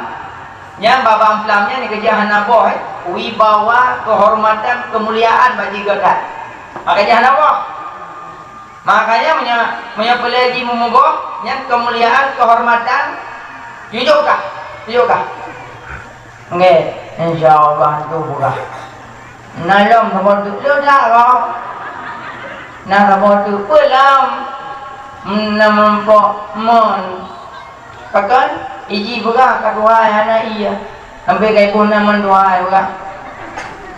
Nyan bak bang blam nyan nyang keujih hana boh, wibawa, keuhormatan, keumuliaan bak jih geuh that. Maka jih hana boh. Makanya meunyoe, meunyoe peuleueh jih meumuboh, nyan keumuliaan, keuhormatan, jujok kah? Jujok kah? Nggèe, insya Allah tu peugah. Na lom saboh teuk leudak kau. Na saboh teuk peue lom. Na meurumpok mon. Pakon? Iji peugah ka tuha hana ie. Sampai ka iboh na mon tuha peugah.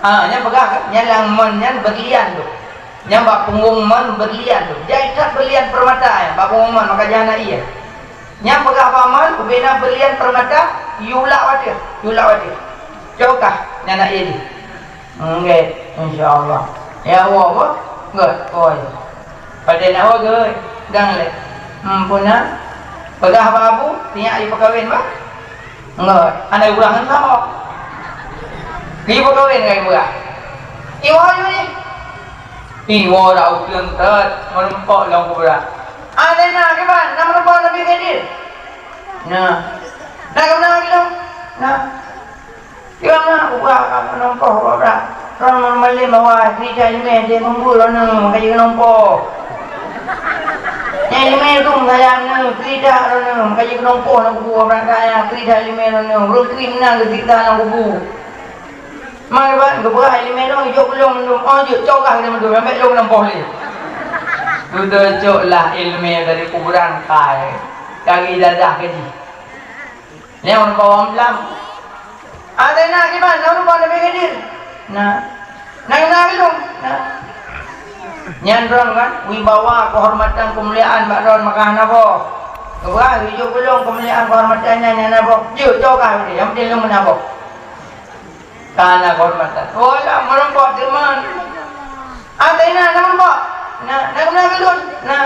Ha, nyan peugah kan? Nyan lam mon nyan berlian tu. Nyan bak punggong mon berlian tu. Jai that berlian permata nyan bak punggong mon maka jih hana ie. Nyan peugah bak mon, ubena berlian permata, yue ulak watèe, yue ulak watèe. Jok kah nyan na ie jih. Nggèe, insya Allah. Ya Allah, apa? Nggèe, oh ya. Padahai nak apa geuh? Dang lé. Hmm, peue na? Peugah bak Abu, sinyak jipeukawen bak? Nggèe, hana geupeugah ngon saboh. Jipeukawen ngon geupeugah. Iwoe jih ni. Iwoe dak uteuen that, meurumpok lam kuburan. Ada na kiban, na meurumpok Nabi Khidir. Nah. Na keumeunan lagèe nyoe? Nah. Kiban na ubah ka meunompok ubak brat. Droeneuh malém awai, cerita ileumèe di mumbul droeneuh, maka jeuet keunompok. Nyang ileumèe dum sayang neuh, cerita droeneuh, maka jeuet keunompok lam kubu brat kaya, cerita ileumèe droeneuh. Ureueng kri meunan geucerita lam kubu. Mai ban geupeugah ileumèe droeneuh, jok keu lôn mandum, oh jeuet, cok kah keunoe mandum, sampai lôn keunompok lé. Dudoe cok lah ileumèe dari kuburan kai, kari dadah keu jih. Nyan ureueng bawang blam. Ada na kiban, na ureueng bawang Nabi Khidir. Na. Na, na belum. Na. Nyan droen kan, wibawa, keuhormatan, keumuliaan bak droen maka hana boh. Keubah, jujok keu lôn keumuliaan, keuhormatan nyan, nyan hana boh. Jeuet, cok kah udeh, nyang penting lôn meunan boh. Ka na keuhormatan. Oh, lah, meurumpok teuma. Ada na, na meurumpok. Na, na guna keu lôn. Na.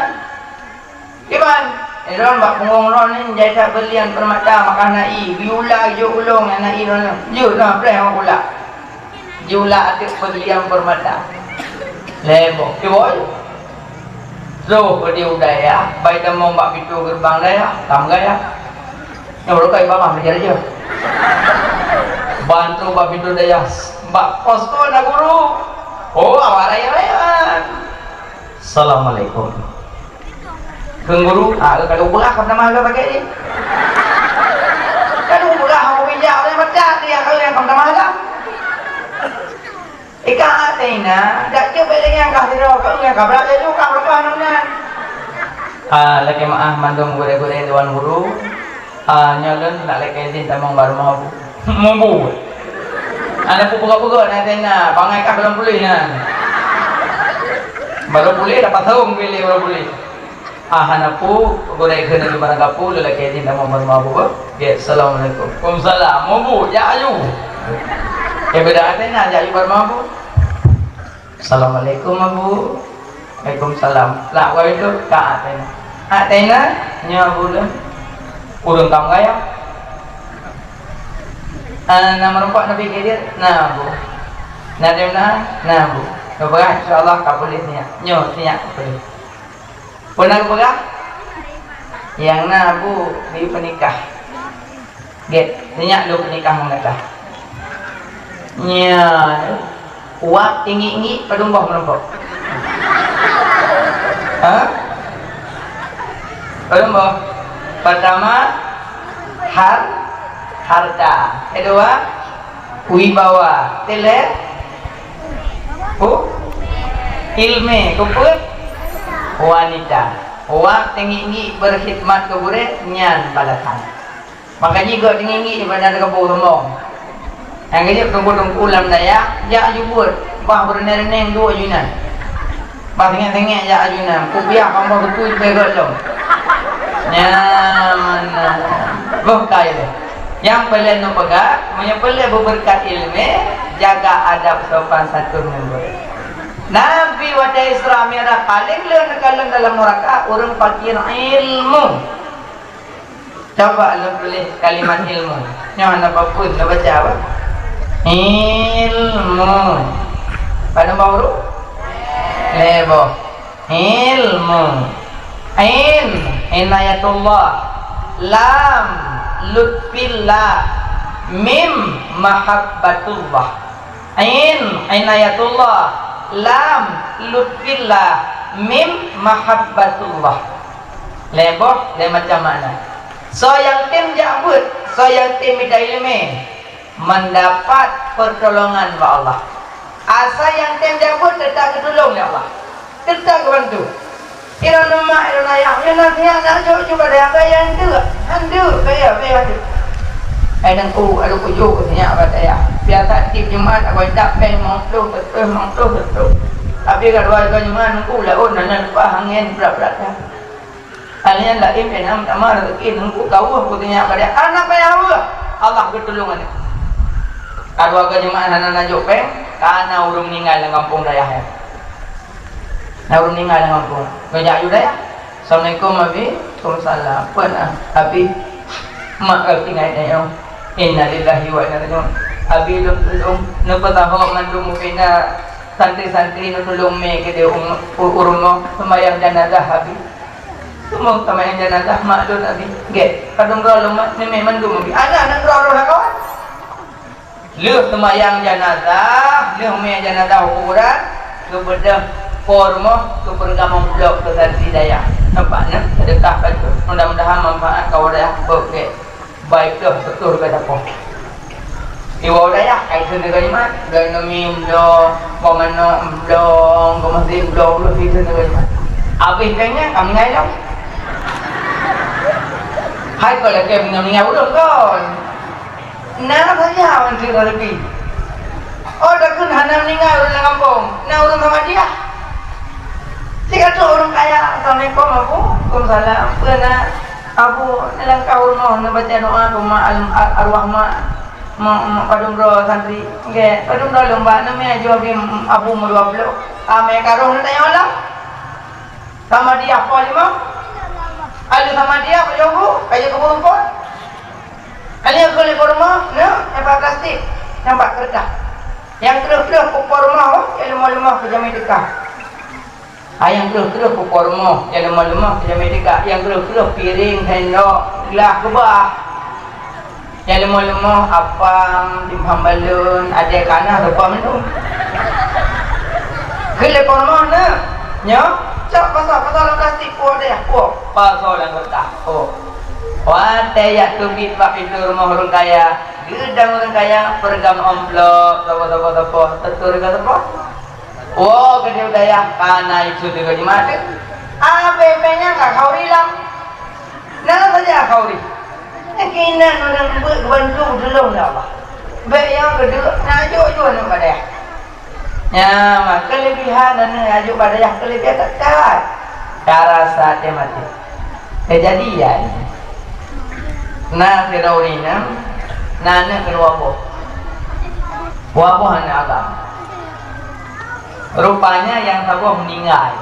Kiban, eh, droen bak punggong droen nyan jai that berlian permata, maka na ie, geuyue ulak, geuyue ulông, na ie droen nyan. Jeuet na preh ngon ulak. Jiulak ateueh berlian permata. Lé boh. Kiban. Troh keudéh u dayah, bai tamong bak pintoe geureubang dayah, tam gaya. Nyoe baru kai bak mah belajar aja. Ban troh bak pintoe dayah, bak posko na guru. Oh, awak raya-raya. Assalamualaikum. Kheun guru, ah, ka lôn peugah ka meutamah lôn pakai ni. Ka lôn peugah, aku bijak, aku baca dia, kalau yang ka meutamah lah. Ika até na, dak cok bèk lagèe nyang ka sidroe, ka nyang ka brat laju, ka beureumpah nong nyan. Ah, lakèe meu'ah mandum gurèe-gurèe tuan guru. Ah, nyoe lôn nak lakèe izin tamong bak rumoh bu. Mubu. Hana peue peugah-peugah na tena, bangai kah belom puléh nyan. Baru puléh, dapat tahun pilih baru puléh. Ah, hana peue, gurèe kheun laju barang kapeue, lôn lakèe izin tamong bak rumoh bu. Oke, assalamualaikum. Waalaikumsalam. Mubu, jak aju. Eh, beda tena, jak aju bak rumoh bu. Assalamualaikum, Abu. Waalaikumsalam. Lah, wai tu, ka atena. Atena, nyoe Abu lôn. Ureueng kamoe gaya. Ah, na meurumpok Nabi Khidir? Na, Abu. Na dem na? Na, Abu. Mubarak, insya Allah ka puléh nyan. Nyoe, sinyak ka puléh. Peue na geupeugah? Nyang na, Abu, geuyue peunikah. Gét, sinyak lôn peunikah ngon gata. Nyan, wak tinggik-nggik padum boh meurumpok? Ha? Padum boh? Pertama, har-, harta. Kedua, wibawa. Tiga, hu-, ilmu. Keupeuet, wanita. Wak tinggik-nggik berkhidmat keu gurée, nyan balasan. Maka jih gok teungingi ibadat gabong sombong. Nyang geujok teungku-teungku lam dayah, jak jubeuet bah beureuneng-reuneng duek ajunan. Bah sengek-sengek jak ajunan, kupiah pambah beutôi leubeh gok lom. Nyan, boh kai lé. Nyang peulén neupeugah, meunyoe peulén beubeureukat ileumé, jaga adab sopan santun ngon gurée. Nabi watée Isra Mi'raj paléng lé neukalon dalam neuraka ureuëng fakir ilmu. Coba lôn tuléh kalimat ilmu. Nyoe hana bapeue, neubaca apa? Ilmu. Padum boh huruf? Lhée boh. Ilmu. Ain, inayatullah. Lam, lutfillah. Mim, mahabbatullah. Ain, inayatullah. Lam, lutfillah. Mim, mahabbatullah. Lhée boh, lhée macam makna. Soe nyang tem jak beuet, soe nyang tem mita ileumé, mendapat pertolongan bak Allah. Asai nyang tem jak beuet, teutap geutulông lé Allah. Teutap geubantu. Droeneuh mak, droeneuh ayah, nyoe nasihat na jok-jok bak dayah, bèk nyang deuk, han deuk, bèk, bèk han deuk. Hai Teungku, aduh kujok keu sinyak bak dayah. Biasa tiep Jumat, awai dap péng limong ploh, seutoh, limong ploh, seutoh. Tapi ka dua, dua Jumat, Teungku, laôt hana leupah angén brat-brat nyan. Hal nyan laén, pih na meutamah raseuki, Teungku, ka weueh keu sinyak bak dayah. Hana payah weueh, Allah geutulông aneuk. Ka dua, dua Jumat hana na jok péng, ka na ureuëng meuninggai lam gampông dayah nyan. Na ureuëng meuninggai lam gampông. Geujak aju dayah. "Assalamualaikum, Abi." "Waalaikumsalam." "Peue na, Abi?" "Mak ka tinggai nyoe." "Innalillahi wa inna ilaihi raji'un." "Abi, lôn tulông neupeusaho mandum mupinda santri-santri, neutulông mé keudéh u, u, u rumoh seumayang janazah, Abi." "Seumayang janazah mak lôn, Abi?" "Gét." "Padum droe lôn mak, neumé mandum, Abi." Aneuk-aneuk droe-droe na kawan. Lheueh seumayang janazah, lheueh mé janazah u kuburan, geubeudôh po rumoh, geupeureugamong blok keu santri dayah. Nampak nyan? Seudeukah bacut. Mudah-mudahan manfaat keu dayah. Oke. Baik, dah betul kata po. Iwoe dayah, ai keu negara jimat, gastronomi bloe, po manok bloe, keu masjid bloe, bloe itu negara jimat. Habis kayaknya kami ngai lom. Hai kau lagi meuninggai ureuëng kon. Na saja mantri rezeki. Oh, takheun hana meuninggai ureuëng lam gampông. Na ureuëng Samadiyah. Cit ka trok ureuëng kaya, "Assalamualaikum, Abu." "Waalaikumsalam." "Peue na, Abu, neulangkah u rumoh, neubaca doa keu mak al-, ar-, arwah mak, mak, mak padum droe santri." "Nggak, padum droe lôn bak, neumé aju Abi, Abu meudua ploh." Amé karoh neutanyong lah. Samadiyah po lima. Alu Samadiyah po jauh, kaya keu rumput. Hanya keu lé po rumoh, na, nyang bak plastik, nyang bak keureutah. Nyang kreueh-kreueh keu po rumoh, nyang leumoh-leumoh keu jamé teuka. Ha, nyang kreueh-kreueh keu po rumoh, nyang leumoh-leumoh keu jamé teuka. Nyang kreueh-kreueh piring, sendok, gelah, keubah. Nyang leumoh-leumoh apam, timphan balon, adèe kana, rupa mandum. Keu lé po rumoh na, nyoe, cok pasoe, pasoe lam plastik, puwoe deh, puwoe. Pasoe lam keureutah, puwoe. Watèe jak teubiet bak pintoe rumoh ureueng kaya, geudong ureueng kaya peureugang amplop, saboh, saboh, saboh, teutur ka saboh. Woe keudéh u dayah, ka na isu tiga jeumaat teuh. Abéh péng nyan ka khauri lam. Na saja khauri. Nyang keunan ureueng beuet geubantu tulông lé Allah. Bèk nyang keudeuk na jok-jok aneuk bak dayah. Nyan, keulebihan aneuk jok bak dayah keulebihan that-that. Ka rasa até maté. Keujadian, na sidroe ureueng inong, na aneuk keudua boh. Dua boh aneuk agam. Rupanya nyang saboh meuninggai.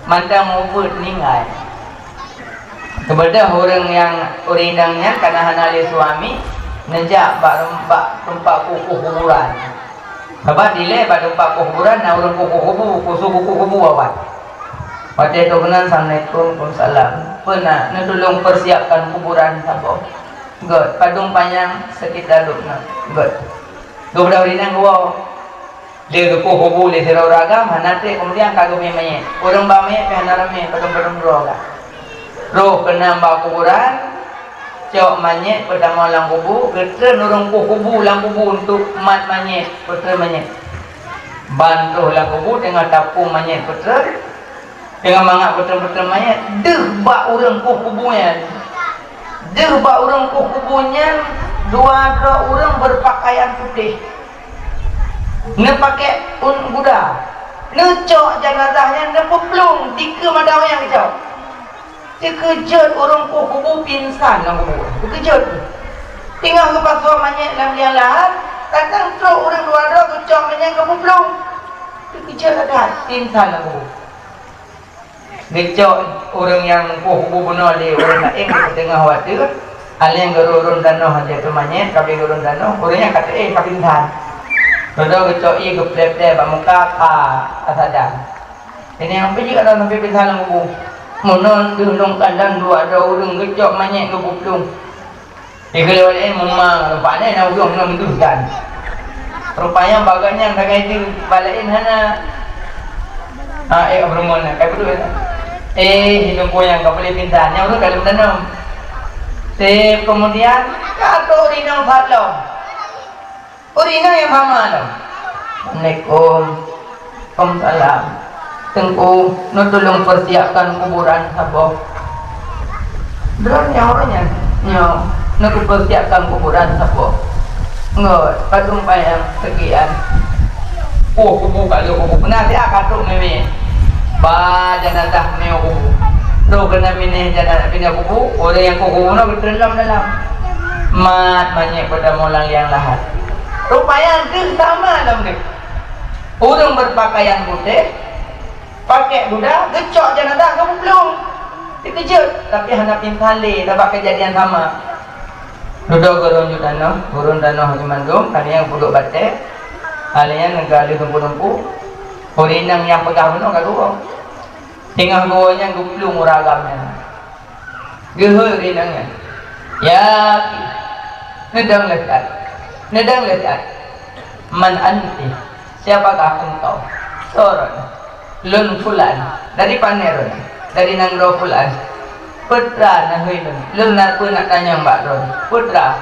Mantong mubuet meuninggai. Keubeudoh ureueng nyang, ureueng inong nyan kana hana lé suami, neujak bak, bak teumpat kukuh kuburan. Sabab dilèe bak teumpat kukuh kuburan na ureueng kukuh kubu, khusos kukuh kubu awai. Watèe geuh meunan, "Assalamualaikum." "Waalaikumsalam." "Peue na?" "Neutulông peusiapkan kuburan saboh." "Göt." "Padum panyang?" "Sekitar lhèe mètè." "Göt." Geubeudôh rinang geuwoe. Lé geupoh kubu lé sidroe ureueng agam, hana treb keumudian ka geubri manyét. Ureueng ba manyét pih hana ramé, padum-padum droe ka. Roh keunan bak kuburan, cok manyét peutamong lam kubu, geutreun ureueng poh kubu lam kubu untuk mat manyét, peutreun manyét. Ban troh lam kubu teungoh tapông manyét peutreun, teungoh mangat peutreun-peutreun manyét, deuh bak ureueng poh kubu nyan. Deuh bak ureueng poh kubu nyan dua droe ureueng beupakaian putéh. Neupakèk un guda. Neucok jeunazah nyan neupeuplueng dikeue mata nyang geucok. Teukeujot ureueng poh kubu pingsan lam kubu. Teukeujot. Teungoh geupasoe manyét lam liang lahat, datang trok ureueng dua droe geucok manyét geupeuplueng. Teukeujot that pingsan lam kubu. Geucok ureueng nyang poh kubu bunoe lé ureueng laén di teungoh watèe, alèh geurôn-rôn tanoh lé teumanyét, ka geurôn tanoh, ureueng nyan ka teuéh ka pingsan. Dudoe geucok ié geuplè-plè bak muka ka, ka sadar. Ini nyang pih jeuet ada sampai pingsan lam kubu. Meunan deuh lôn kalon dua droe ureueng geucok manyét geupeuplueng. Di keuleuh laén meumang, rupanya na ureueng ngon deuh dan. Rupanya bagai nyan sagai deuh, bak laén hana. Ha, eh, apa rumah nak? Kai betul. Eh, hidung goyang, ka boleh pintar. Nyang ureueng ka lheueh meudanom. Sip, kemudian, ka trok ureueng inong salom. Ureueng inong nyang sama lom. Assalamualaikum. Waalaikumsalam. Teungku, neutulông peusiapkan kuburan saboh. Droeneuh nyan, nyoe, neupeusiapkan kuburan saboh. Ngon, padum payang sekian. Oh, kubu ka lheueh kubu. Peunasihat ka trok mé-mé. Ba jeunazah mé kubu. Trok keunan binéh jeunazah binéh kubu, ureueng nyang kubu na beutreun lom dalam. Mat manyét peutamong lam liang lahat. Rupanya deuh sama lom deuh. Ureueng beupakaian putéh, pakèk guda, geucok jeunazah geupeuplueng. Teukeujot, tapi hana pingsan lé, sabab keujadian sama. Dudoe geurôn ju tanoh, geurôn tanoh nyan mandum, ka lheueh peuduek batèe, ka lheueh nyan neuga lheueh teumpu-teumpu, ureueng inong nyang peugah bunoe ka geuwoe. Teungoh geuwoe nyan geuplueng ureueng agam nyan. Geuhôi ureueng inong nyan. Ya, neudong lé siat. Neudong lé siat. Man anti? Siapakah engkau? Soe droeneuh? Lôn fulan. Dari pané droeneuh? Dari nanggroe fulan. Peue treuk na hôi lôn? Lôn na peue nak tanyong bak droeneuh? Peue treuk?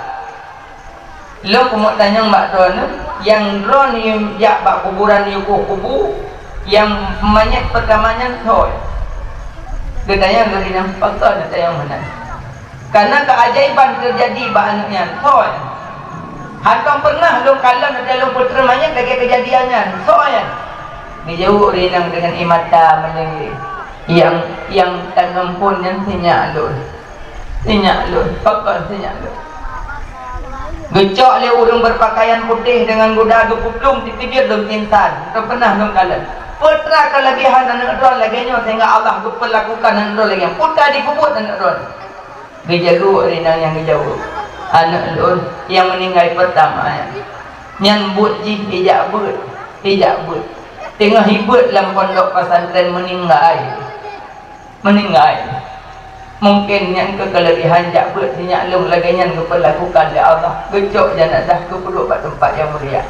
Lôn keumeung tanyong bak droeneuh, nyang droeneuh jak bak kuburan yue poh kubu, nyang manyét peutama nyan soe? Geutanyong lé ureueng inong, pakon neutanyong meunan? Karena keajaiban teujadi bak aneuk nyan, soe nyan? Hántom peureunah lôn kalon watèe lôn peutreun manyét lagèe keujadian nyan, soe nyan? Geujaweueb ureueng inong deungon ié mata meunyengli, "Nyang, nyang taneum phôn nyan sinyak lôn." Sinyak lôn, pakon sinyak lôn? Geucok lé ureueng beupakaian putéh deungon guda geupeuplueng, teukeujot lôn pingsan, hántom peureunah lôn kalon. Peue treuk keuleubihan aneuk droeneuh lagèe nyoe sehingga Allah geupeulakukan aneuk droeneuh lagèe nyan? Peue treuk jipeubuet aneuk droeneuh? Geujaweueb ureueng inong nyang geujaweueb, "Aneuk lôn nyang meuninggai peurtama nyan, nyan buet jih ijak beuet, ijak beuet. Teungoh ibeuet lam pondok pesantren meuninggai." Meuninggai. Mungken nyan keuh keuleubihan jak beuet sinyak lôn lagèe nyan geupeulakukan lé Allah, geucok jeunazah geupeuduek bak teumpat nyang mulia.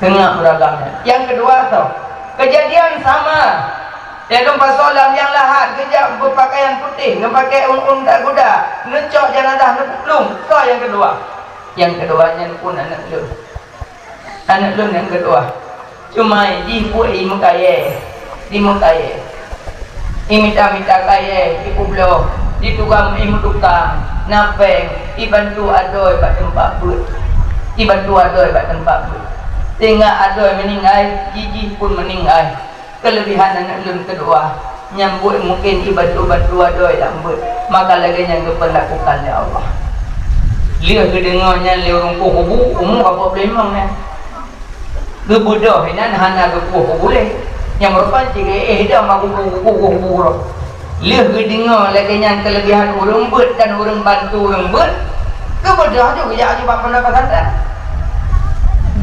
Teungoh ureueng agam nyan. Nyang keudua soe? Keujadian sama. Lheuh lôn pasoe lam nyang lahat, geujak beupakaian putéh, geupakèk ôn-ôn guda, neucok jeunazah neupeuplueng. Soe nyang keudua? Nyang keudua nyan phôn aneuk lôn. Aneuk lôn nyang keudua, cuma jih buet imeukayèe, imeukayèe. Imita-mita kayèe, ipeubloe, itukang, imeutukang, na pèng, ibantu adoe bak teumpat beuet. Ibantu adoe bak teumpat beuet. Sehingga adoe meuninggai, jih, jih phôn meuninggai. Keuleubihan aneuk lôn keudua, nyan buet mungken ibantu-bantu adoe lam beuet, maka lagèe nyan geupeulakukan lé Allah. Lheuh geudeungö nyan lé ureueng poh kubu, umu ka peuet ploh limong nyan. Geubeudôh inan hana geupoh kubu lé. Nyang meurupan cit geuéh dong bak kubu, kubu, kubu, kubu. Lheuh geudeungö lagèe nyan keuleubihan ureueng beuet dan ureueng bantu ureueng beuet, geubeudôh ju geujak aju bak pondok pesantren.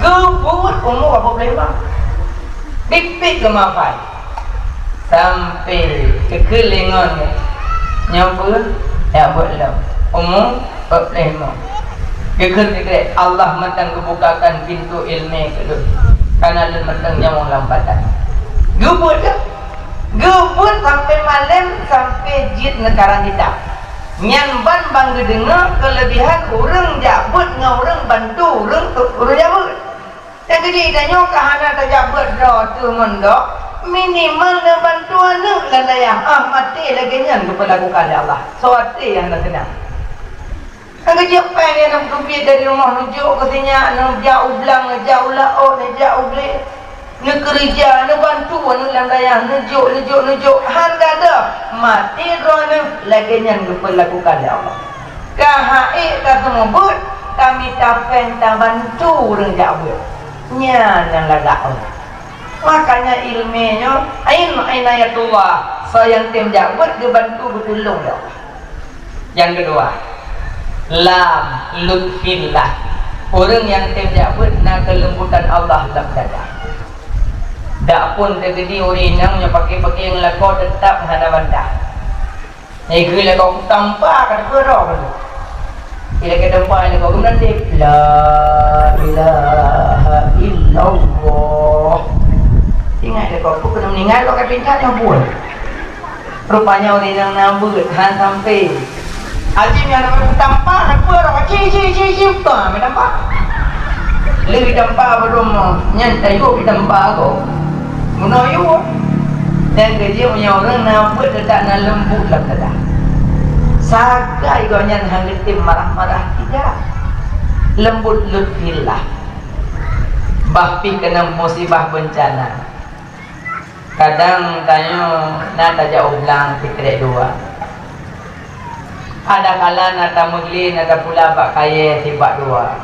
Geubuet umu ka peuet ploh limong. Biet-biet geumafai. Sampai keu keulingon nyoe peue? Nyang buet lom. Umu peuet ploh limong. Geukheun sikrek, Allah mantong geubukakan pintoe ileumèe keu lôn, kareuna lôn mantong nyawöng lam badan. Geubeuet, geubeuet sampoe malém, sampoe jeuet neukarang kitab. Nyan ban ban geudeungoe keuleubihan ureuëng jak beuet ngon ureuëng bantu ureuëng, ureuëng jak beuet. Nyang keujih tanyoe ka hana tajak beuet droe teuh mondok, minimal neubantu aneuk lam dayah, ah, maté lagèe nyan geupeulakukan lé Allah. Soe até nyang hana seunang. Nyang keujih péng nyang neuteubiet dari rumoh, neujok keu sinyak, neujak u blang, neujak u laôt, neujak u glé, neukeureuja, neubantu aneuk lam dayah, neujok, neujok, neujok, han gadôh, maté droeneuh, lagèe nyan geupeulakukan lé Allah. Ka ha'ék taseumeubeuet, tamita péng tabantu ureuëng jak beuet. Nyan nyang lagak Allah. Makanya ileumèe nyoe, ain inayatullah, soe nyang tem jak beuet geubantu geutulông lé Allah. Nyang keudua, lam lutfillah. Ureuëng nyang tem jak beuet na keulembutan Allah lam dada. Dak pun teukeudi ureuëng inong nyang paké-paké ngon lakoe teutap hana bantah. Nyang geukheun lakoe tampa ka teupeue droe. Ilakèe tampa lakoe geumeudeh, "La ilaha illallah." Ingat lakoe, peue keuneuk meuninggai, lakoe ka pinta nyoe buet. Rupanya ureuëng nyang na beuet han sampai. Aji nyang na tampa, na peue rot, ci, ci, ci, ci, bah, meutampa. Lheueh tampa baru mo, nyan tayue tampa ko. Meunoe yue. Dan keujeuet meunyoe ureuëng na beuet, teutak na leumbut lam dada. Sagai gobnyan han geutem marah-marah tidak. Leumbut lutfillah. Bah pih keunong musibah beuncana. Kadang tanyoe na tajak u blang sikrek dua. Adakala na tameuglé, na tapula bak kayèe sibak dua.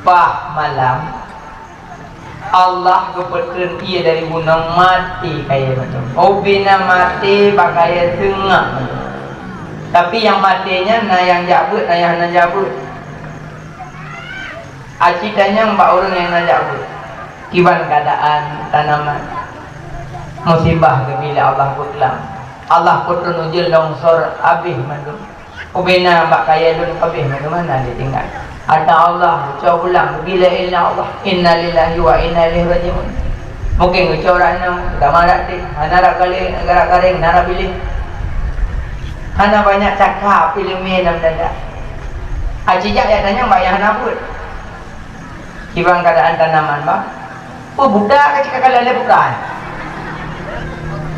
Bah malam, Allah geupeutrön ié dari gunong, maté kayèe mantong. Ubena maté bak kayèe seungab mantong. Tapi nyang maté nyan na nyang jak beuet, na nyang hana jak beuet. Aci tanyong bak ureuëng nyang na jak beuet, kiban keuadaan tanaman? Musibah geubri lé Allah beuklam. Allah peutrön ujeuen longsor, abéh mandum. Ubena bak kayèe lôn abéh mandum, hana ditinggai. Hareuta Allah geucok pulang, geubri lé iéleumé Allah. Innalillahi wa inna ilaihi raji'un. Mungken geucok rot nyoe, geutamah rot deh, hana rot galeng, hana rot gareng, hana rot biléh. Hana banyak cakap iéleumé lam dada. Aci jak nyang tanyong bak nyang hana beuet. Kiban keuadaan tanaman, bah. Peue buta ka cit ka kalon lé bukai.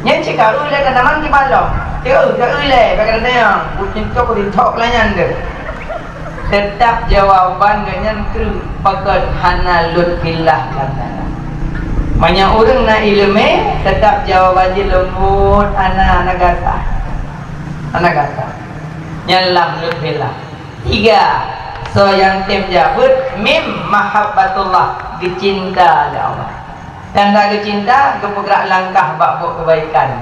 Nyan cit ka eu lé tanaman kiban lom. Teu, teu eu lé, bak keuadaan nyan. Bucintok, bucintok lah nyan deuh. Teutap jawaban geuh nyan kreueh, pakon hana lutfillah lam dada. Meunyoe ureuëng na iéleumé, teutap jawaban jih leumbut, hana, hana gata. Hana gata. Nyan lam lutfillah. Tiga, soe nyang tem jak beuet, mim mahabbatullah, geucinta lé Allah. Tanda geucinta, geupeugrak langkah bak buet keubaikan.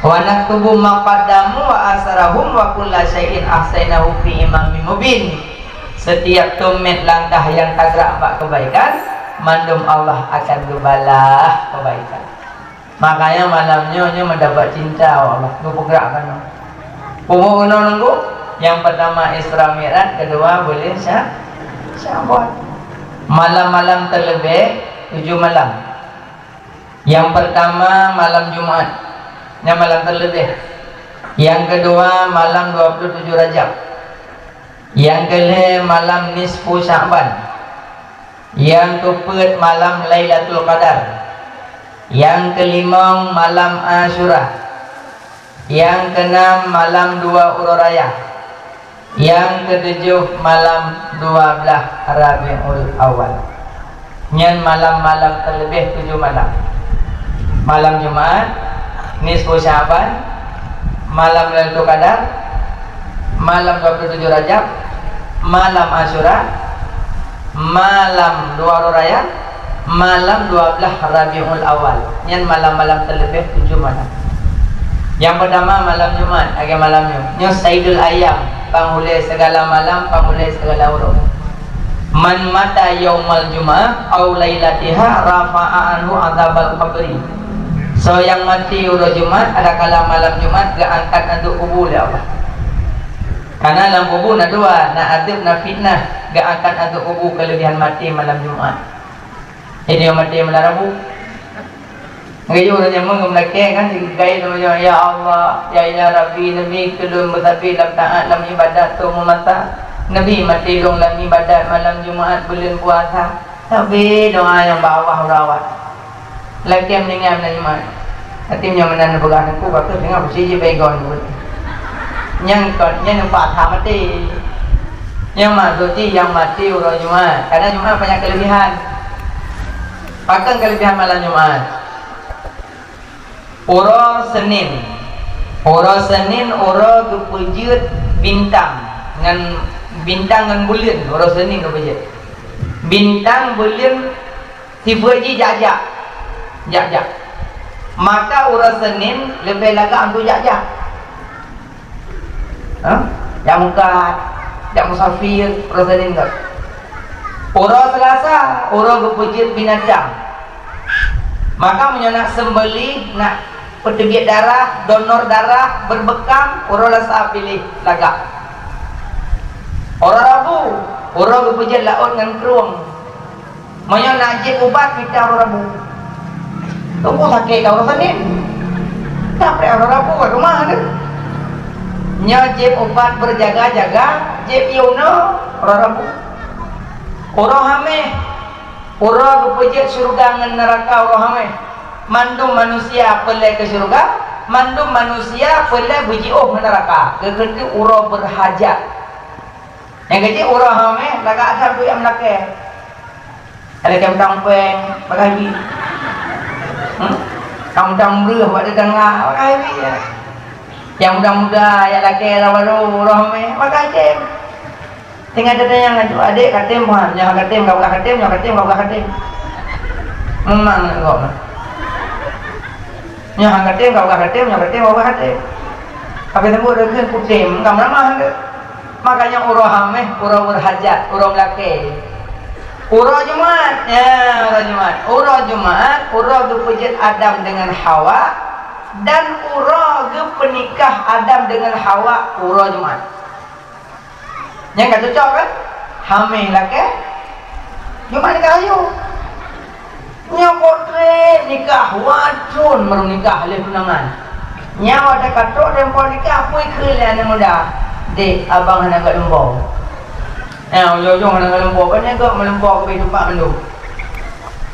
Wa naktubu ma qaddamu wa asarahum wa kulla syai'in ahsainahu fi imamin mubin. Setiap teumèt langkah nyang tagrak bak keubaikan, mandum Allah akan geubalah keubaikan. Makanya malam nyoe, nyoe meudapat cinta Allah, geupeugrak keunoe. Peue bunoe nunggu? Nyang pertama Isra Mi'raj, kedua buleuen Sya-, Sya'ban. Malam-malam teuleubeh tujoh malam. Nyang pertama malam Jumat, nyan malam teuleubeh. Nyang kedua malam dua puluh tujoh Rajab. Nyang keulhèe malam nisfu Sya'ban. Nyang keupeuet malam Lailatul Qadar. Nyang keulimong malam Asyura. Nyang keunam malam dua uroe raya. Nyang keutujoh malam dua blaih Rabiul Awal. Nyan malam-malam teuleubeh tujoh malam. Malam Jumat, nisfu Sya'ban, malam Lailatul Qadar, malam dua puluh tujoh Rajab, malam Asyura, malam dua uroe raya, malam dua blaih Rabiul Awal. Nyan malam-malam teuleubeh tujoh malam. Nyang pertama malam Jumat, lagèe malam nyoe. Nyoe Saidul Ayyam, panghulèe segala malam, panghulèe segala uroe. Man mata yaumal jum'ah au lailatiha rafa'a anhu adzabal qabri. Soe nyang maté uroe Jumat, adakala malam Jumat, geuangkat ateueh kubu lé Allah. Karena lam kubu na dua, na adeueb, na fitnah. Geuangkat adeueb kubu keulebihan maté malam Jumat. Jadi maté malam Rabu. Geuyue ureueng nyamong ngon meulakée kan, geugaét lom, "Ya Allah, ya, ya Rabbi, neubi keu lôn meusabe lam taát, lam ibadat, tôh meumasa. Neubi maté lôn lam ibadat malam Jumat, buleuen puasa." Tapi doa nyang bak Allah uroe awai. Lakée meuninggai malam Jumat. Tapi nyoe meunan neupeugah Teungku, bagus deungoe, beusi jih baygon. Nyang kon, nyang numpak that maté. Nyang maksud jih nyang maté uroe Jumat. Karena Jumat banyak kelebihan. Pakon kelebihan malam Jumat? Uroe Senin. Uroe Senin uroe geupeujeuet bintang ngon, bintang ngon buleuen, uroe Senin geupeujeuet. Bintang, buleuen, sifeuet jih jak-jak. Jak-jak. Maka uroe Senin leubeh lagak untuk jak-jak. Ha? Jak meukat, jak musafir, uroe Senin kot. Uroe Selasa, uroe geupeujeuet binatang. Maka meunyoe nak seumbeuléh, nak peuteubiet darah, donor darah, berbekam, uroe Selasa piléh lagak. Uroe Rabu, uroe geupeujeuet laôt ngon krueng. Meunyoe nak jieb ubat, mita uroe Rabu. Teungku sakét ka uroe Senin. Sampai uroe Rabu ka teuma deuh. Nyoe jieb ubat berjaga-jaga, jieb ié unoe uroe Rabu. Uroe Hameh, uroe geupeujeuet syeuruga ngon neuraka uroe Hameh. Mandum manusia peureulée keu syeuruga, mandum manusia peureulée beujiôh ngon neuraka. Geukheun uroe berhajat. Nyang keujeuet uroe Hameh lagak that buet nyang meulakée. Ada nyang mudang péng, pakai bit. Hmm? Nyang mudang breueh bak tetangga, pakai bit, ya. Nyang muda-muda, nyang lakée nyang barô, uroe Hameh, pakai tem. Tinggai tatanyong laju, "Adék, ka tem, Tuhan?" "Nyoe ka tem, ka peugah ka tem, nyoe ka tem, ka peugah ka tem." Memang nak gob. Nyoe han ka tem, ka peugah ka tem, nyoe ka tem, ka peugah ka tem. Tapi teumbok deukeue kutem, ka meuramah deuh. Makanya uroe Hameh, uroe berhajat, uroe meulakée. Uroe Jumat, ya, uroe Jumat. Uroe Jumat, uroe geupeujeuet Adam dengan Hawa, dan uroe geupeunikah Adam dengan Hawa, uroe Jumat. Nyang ka cocok kan? Hameh lakée, Jumat nikah ayue. Nyoe potré nikah, watron baru nikah lheueh tunangan. Nyoe watée ka trok tempo nikah, pui kheun lé aneuk muda, "Dek, abang hana gak lumpo." Eh, ujong-ujong hana gak lumpo, kan nyan gak meulumpo keu tupak mandum.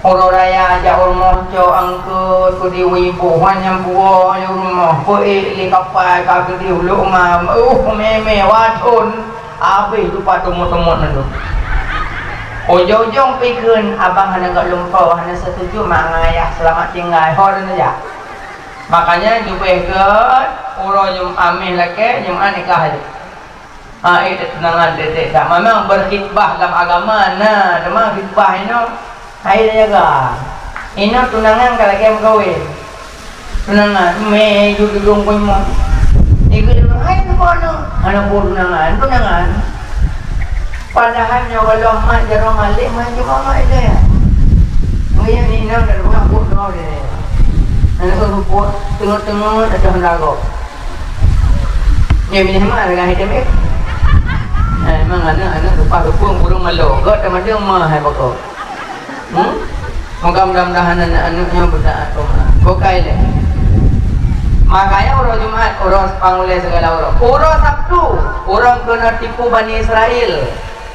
Uroe raya jak u rumoh cok angkot, keu di ibu, wan nyang puwoe u rumoh, peuék lé kapai ka keudeh u lok ngam. Uh, mé-mé, watron. Abéh tupat teumot-teumot nyan tu. Ujong-ujong pih kheun, "Abang hana gak lumpo, hana setuju mak ngon ayah, selamat tinggai." Ho dan aja. Makanya jubeh gét, uroe Jumat Hameh lakée, Jumat nikah aja. Ha, eh, tunangan detek dak. Memang berkhitbah dalam agama, nah, teuma khitbah inoe. Hai dah jaga. Inoe tunangan ka lagée meukawen. Tunangan, mé ju dudong pun mo. Ikut dudong, "Hai, tu kok aneuk?" "Aneuk buah tunangan, tunangan." Padahai nyoe gohlom mat jaroe malik, mat jaroe mat ilée. Mungkin ni nang dah rumah buet nyoe deh. Aneuk rumput, teungeut-teungeut, adoh lagoe. Nyoe milih mat dengan H T M F. Eh, memang aneuk-aneuk rupa-rupa ureueng malo. Gok teuma dia mah hai bako. Hmm? Moga mudah-mudahan aneuk-aneuk nyoe beutaat keu mak. Bukai lé. Makanya uroe Jumat, uroe pangulée segala uroe. Uroe Sabtu, uroe keuneuk tipu Bani Israel.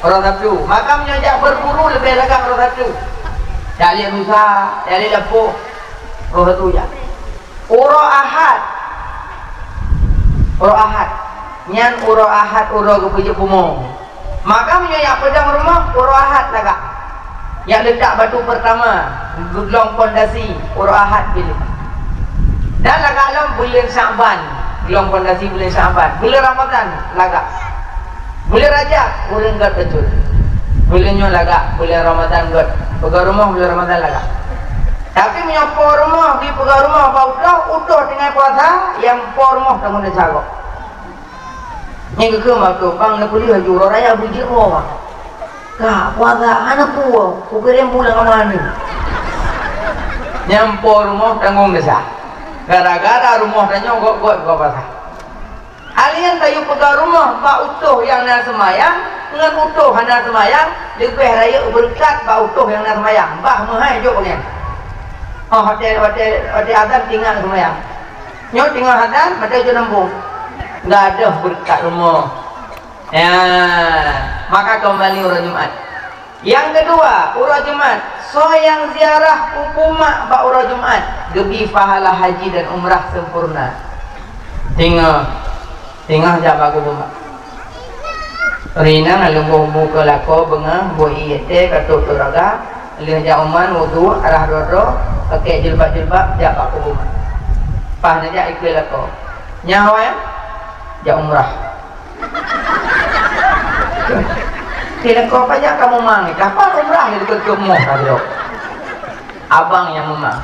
Uroe Sabtu. Maka meunyoe jak berburu leubeh lagak uroe Sabtu. Jak liek rusa, jak liek lampôh. Uroe Sabtu jak. Uroe Ahad. Uroe Ahad. Nyan uroe Ahad, uroe geupeujeuet bumoe. Maka meunyoe jak peudong rumoh, uroe Ahad lagak. Jak leutak batu peurtama, geuglong pondasi, uroe Ahad piléh. Dan lagak lom buleuen Syakban, glong pondasi buleuen Syakban. Buleuen Ramadhan lagak. Buleuen Rajab, ureueng gét beutôi. Buleuen nyoe lagak, buleuen Ramadhan gét. Peugah rumoh buleuen Ramadhan lagak. Tapi meunyoe po rumoh, di peugah rumoh bak utoh, utoh tinggai puasa, nyang po rumoh tanggong desya gob. Nyang geukheun mako, bang, na peuleueh laju uroe raya beujeuet woe, bang. Ka puasa hana peue, kukirim pulang ka mana. Nyang po rumoh tanggong desya. Gara-gara rumoh tanyoe gét-gét buka puasa. Alien tayue peugah rumoh bak utôh nyang na seumayang ngon utôh hana seumayang, leubeh rayeuk beureukat bak utôh nyang na seumayang. Bah meuhai jok nyan. Oh, watèe, watèe, watèe azan tinggai seumayang. Nyoe tinggai azan, mata jok nembong. Gadôh beureukat rumoh. Ya, maka keumbali uroe Jumat. Nyang keudua, uroe Jumat, soe nyang ziarah Teungku Mak bak uroe Jumat, geubi pahala haji dan umrah sempurna. Teungoh, teungoh jak bak kubu mak. Rinang leuboh bu keu lakoe beungoh, bu ié teh ka trok turaga, lheueh jak uman wudu, arah droe-droe, pakèk jilbab-jilbab, jak bak kubu mak. Paih neujak ikeue lakoe. Nyan awai, jak umrah. Di lakoe pajan kamoe mang, kapal umrah di dekat moh tadi. Abang nyang meumang.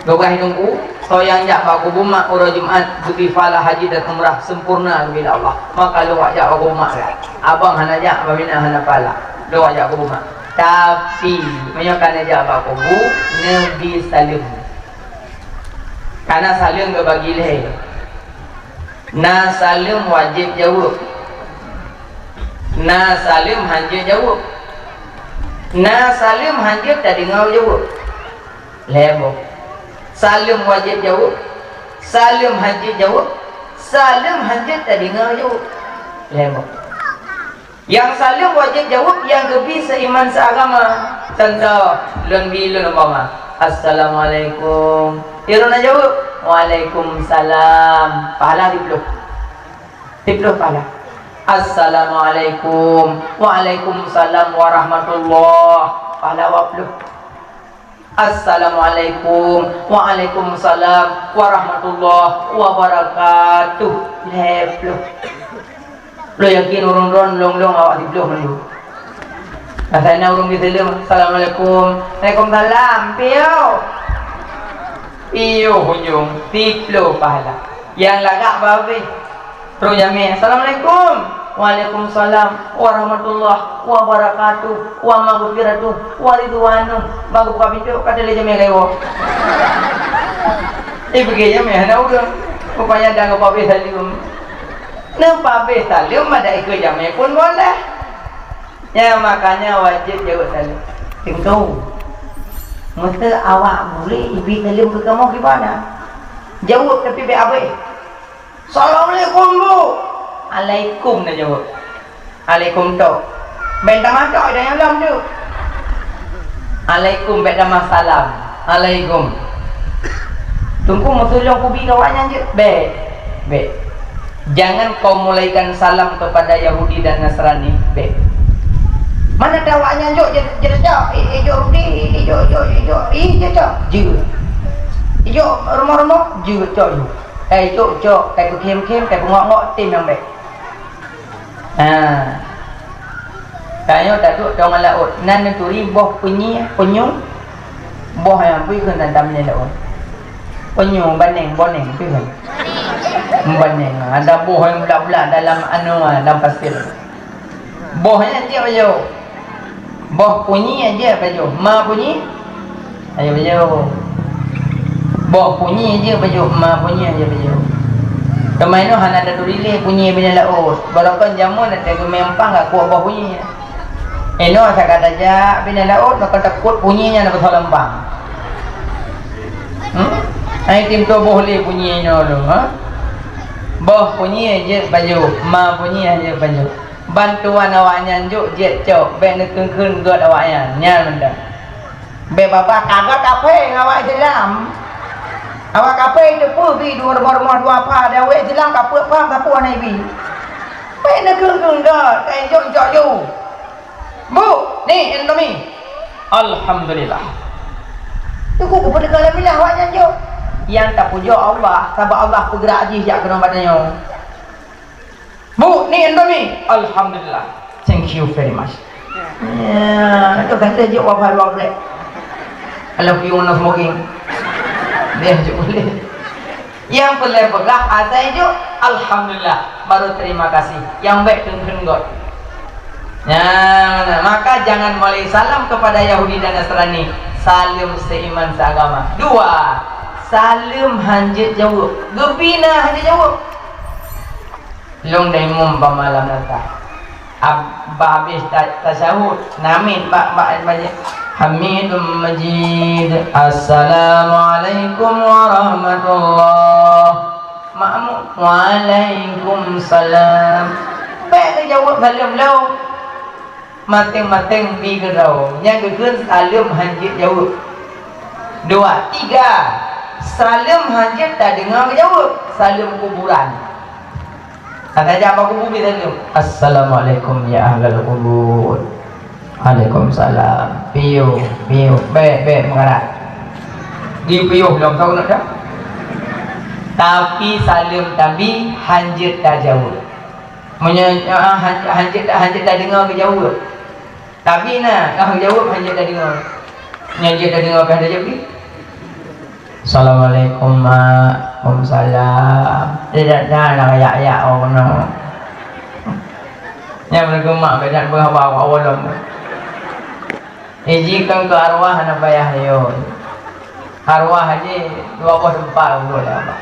Gobnyan Teungku, soe nyang jak bak kubu mak uroe Jumat, geubi pahala haji dan umrah sempurna geubi lé Allah. Maka lôn jak bak kubu mak. Abang hana jak, bak mina hana pahala. Lôn jak kubu mak. Tapi, meunyoe ka neujak bak kubu, neubi saleuem. Kana saleuem geubagi lhèe. Na saleuem wajéb jaweueb. Na saleuem hanjeuet jaweueb. Na saleuem hanjeuet tadeungoe jaweueb. Lhèe boh. Saleuem wajéb jaweueb. Saleuem hanjeuet jaweueb. Saleuem hanjeuet tadeungoe jaweueb. Lhèe boh. Nyang saleuem wajéb jaweueb nyang geubi seuiman seuagama. Contoh, lôn bi lôn umpama, "Assalamualaikum." Di droeneuh jaweueb, "Waalaikumsalam." Pahala siplôh. Siplôh pahala. "Assalamualaikum." "Waalaikumsalam warahmatullah." Pahala dua plôh. "Assalamualaikum." "Waalaikumsalam warahmatullahi wabarakatuh." Lhèe plôh. Lôn yakin ureueng droen lôn-lôn awak siplôh mandum. Asai na ureueng geusaleuem, "Assalamualaikum." "Waalaikumsalam." Piôh. Piôh ujong, siplôh pahala. Nyang lagak babeh. Trok jamé, "Assalamualaikum." "Waalaikumsalam warahmatullahi wabarakatuh, wa maghfiratuh, wa ridwanuh." Bak geubuka pintoe, ka teulhèe jamé lewat. Eh, bagi jamé hana ureueng. Rupanya dah geupabe saleuem. Neupabe saleuem, mada ikeue jamé pun boleh. Ya, makanya wajéb jaweueb saleuem. Teungku, meuseu awak bulèe ibi saleuem keu kamoe gimana? Jaweueb tapi bèk abéh. "Assalamualaikum, Bu." "Alaikum," na jaweueb. "Alaikum tok." Bèk tamah tok, dah nyang lom tu. "Alaikum," bèk tamah salam. "Alaikum." Teungku, meuseu lôn kubi keu awak nyan jeuet? Bèk. Bèk. Jangan kau mulaikan salam kepada Yahudi dan Nasrani. Bèk. Mana ada awak nyan jok, jok, jok, jok. Eh, eh, jok Yahudi, eh, jok, jok, jok, jok. Eh, jok, jok. Jeuet. Jok rumoh-rumoh, jeuet, cok, jok. Kai cok-cok, kai peukhém-khém, kai peungok-ngok, tem nyang bèk. Ha. Tanyoe taduek dong lam laôt, nan neuturi boh peunyi, peunyu, boh nyang peue kheun dan tam lam laôt. Peunyu, baneng, boneng, peue kheun? Baneng. Ada boh nyang bulat-bulat dalam anu, dalam pasir. Boh nyan cit bajôh. Boh punyi aja bajôh. Ma punyi, aja bajôh. Boh punyi aja bajôh, ma punyi aja bajôh. Teuma inoe hana taturi lé punyi binéh laôt. Barokon jameun na teugeumé empang ka kuek boh punyi. Inoe asai ka tajak binéh laôt, maka takot punyi nyan na beusoe leumpang. Hmm? Ai tim tuboh lé punyi inoe lom, ha? Boh punyi aja bajôh, ma punyi aja bajôh. Bantuan awaknyan jok jeuet cok, bèk neukheun-kheun gèt awaknyan. Nyan mantong. Bèk babah ka gèt kafé ngon awak Islam. Awak kafé teupeue bi dua rumoh-rumoh dua pha, dan awak Islam ka peuet pha, ka peuet hana ibi. Bèk neukheun-kheun gèt, ka jok-jok ju. "Bu, ni Indomie." "Alhamdulillah." Teungku, peue peudeuka alhamdulillah awaknyan jok? Nyang tapujoe Allah, sabab Allah peugrak jih jak keunoe bak tanyoe. "Bu, ni Indomie." "Alhamdulillah. Thank you very much." Ya, tu kata jok wafat dua belas. Kalau kiung no smoking. Dia jok boleh. Nyang peureulèe peugah asai jok, alhamdulillah, baru terima kasih. Nyang bèk kheun-kheun gèt. Nah, maka jangan mulai salam kepada Yahudi dan Nasrani. Saleuem seiman seagama. Dua, saleuem hanjeuet jaweueb. Geubi na hanjeuet jaweueb. Lôn dai mum pamalam nata. Ab-, bah habéh ta-, tasyahud, namiet bak, bak, bak, Hamidum Majid. Assalamualaikum warahmatullah. Makmum, "Waalaikumsalam." Bèk geujaweueb saleuem lom. Maséng-maséng bi keudroe. Nyang geukheun saleuem hanjeuet jaweueb. Dua, tiga. Saleuem hanjeuet tadeungoe geujaweueb. Saleuem kuburan. Ka tajak bak kubu bi saleuem. "Assalamualaikum ya ahlal kubur." "Waalaikumsalam." Piôh, piôh, bèk, bèk meukarat. Di piôh lom, tahu nak dah? Tapi saleuem tabi hanjeuet tajaweueb. Meunyoe, ah, han-, hanjeuet, hanjeuet tadeungoe geujaweueb. Tapi na, ah, geujaweueb hanjeuet tadeungoe. Nyan jeuet tadeungoe pih hanjeuet jaweueb. "Assalamualaikum, Mak." "Waalaikumsalam." Tidak ada nak yak-yak orang kena. Nyang meureugumak beda beuhawa awak lom. Iji kan ke arwah anak payah yo. Arwah aja dua boh tempat urut lah, Abah.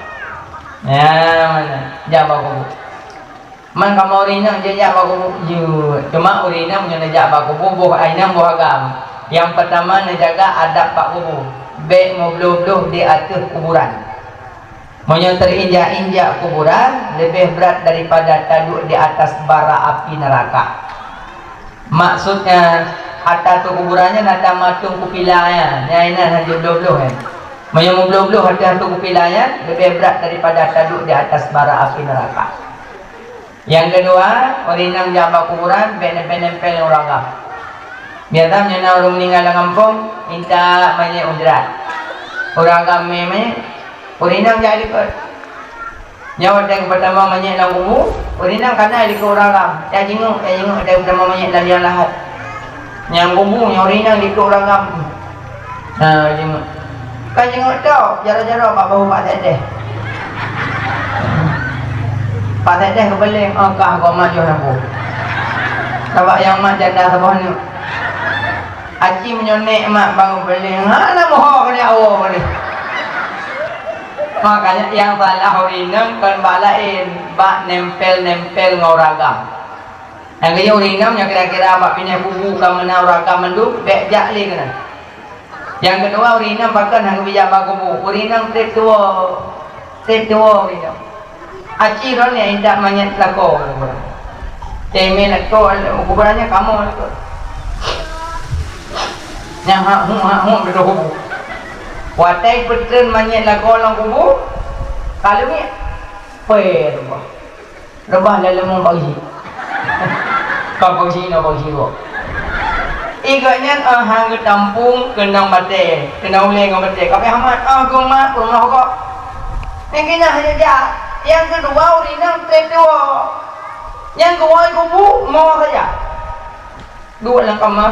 Ya, mana? Jam aku. Man kamoe ureueng inong jijak bak kubu, jeuet. Cuma ureueng inong meunyoe neujak bak kubu, boh inong boh agam. Nyang peutama neujaga adab bak kubu. Bèk meubloh-bloh di ateueh kuburan. Meunyoe teuinjak-injak kuburan, leubeh brat daripada taduek di atas bara api neuraka. Maksudnya, ata ateueh kuburan nyan ata matong kupila nyan, nyan inan hanjeuet bloh-bloh nyan. Meunyoe meubloh-bloh ateueh ateueh kupila nyan, leubeh brat daripada taduek di atas bara api neuraka. Nyang keudua, ureueng inong jak bak kuburan bèk nempel-nempel ngon ureueng agam. Biasa meunyoe na ureueng meuninggai lam gampông, intat manyét u jrat. Ureueng agam mé manyét, ureueng inong jak likot. Nyoe watèe geupeutama manyét lam kubu, ureueng inong ka na likot ureueng agam. Jak jingok, jak jingok watèe geupeutama manyét lam liang lahat. Nyang kubu nyoe ureueng inong likot ureueng agam. Na jingok. Ka jingok tok, jaroe-jaroe bak bahu Pak Tek Deh. Pak Tek Deh geubaleng, "Oh, kah goe mat yoh lampu." Sabab nyang mat janda saboh aneuk. Aci meunyoe nèk mat bang geubaleng, hana meuho keu nyak woe keu nyak. Makanya nyang salah ureueng inong kon bak laén, bak nempel-nempel ngon ureueng agam. Nyang keujeuet ureueng inong nyang kira-kira bak pinah kubu ka meunan ureueng agam mandum, bèk jak lé keunan. Nyang keudua, ureueng inong pakon hana geubri jak bak kubu. Ureueng inong trép tuwoe, trép tuwoe ureueng inong. Aci droeneuh intat manyét lakoe. Teumé lakoe, kuburan nyan kamoe lakoe. Nyang hak hu, hak hu, beudôh kubu. Watèe peutreun manyét lakoe lam kubu, ka leumiek. Peureubah. Reubah lam leumô bak geuchik. Ka bak geuchik, na bak geuchik woe. Igoe nyan, ah, han geutampông keunong batèe, keunong ulèe ngon batèe. Ka pih hamat, ah, geumat peurumoh gob. Nyang keunyang hana jak. Nyang keudua, ureueng inong trép tuwoe. Nyang geuwoe kubu, mo saja. Duek lam kama.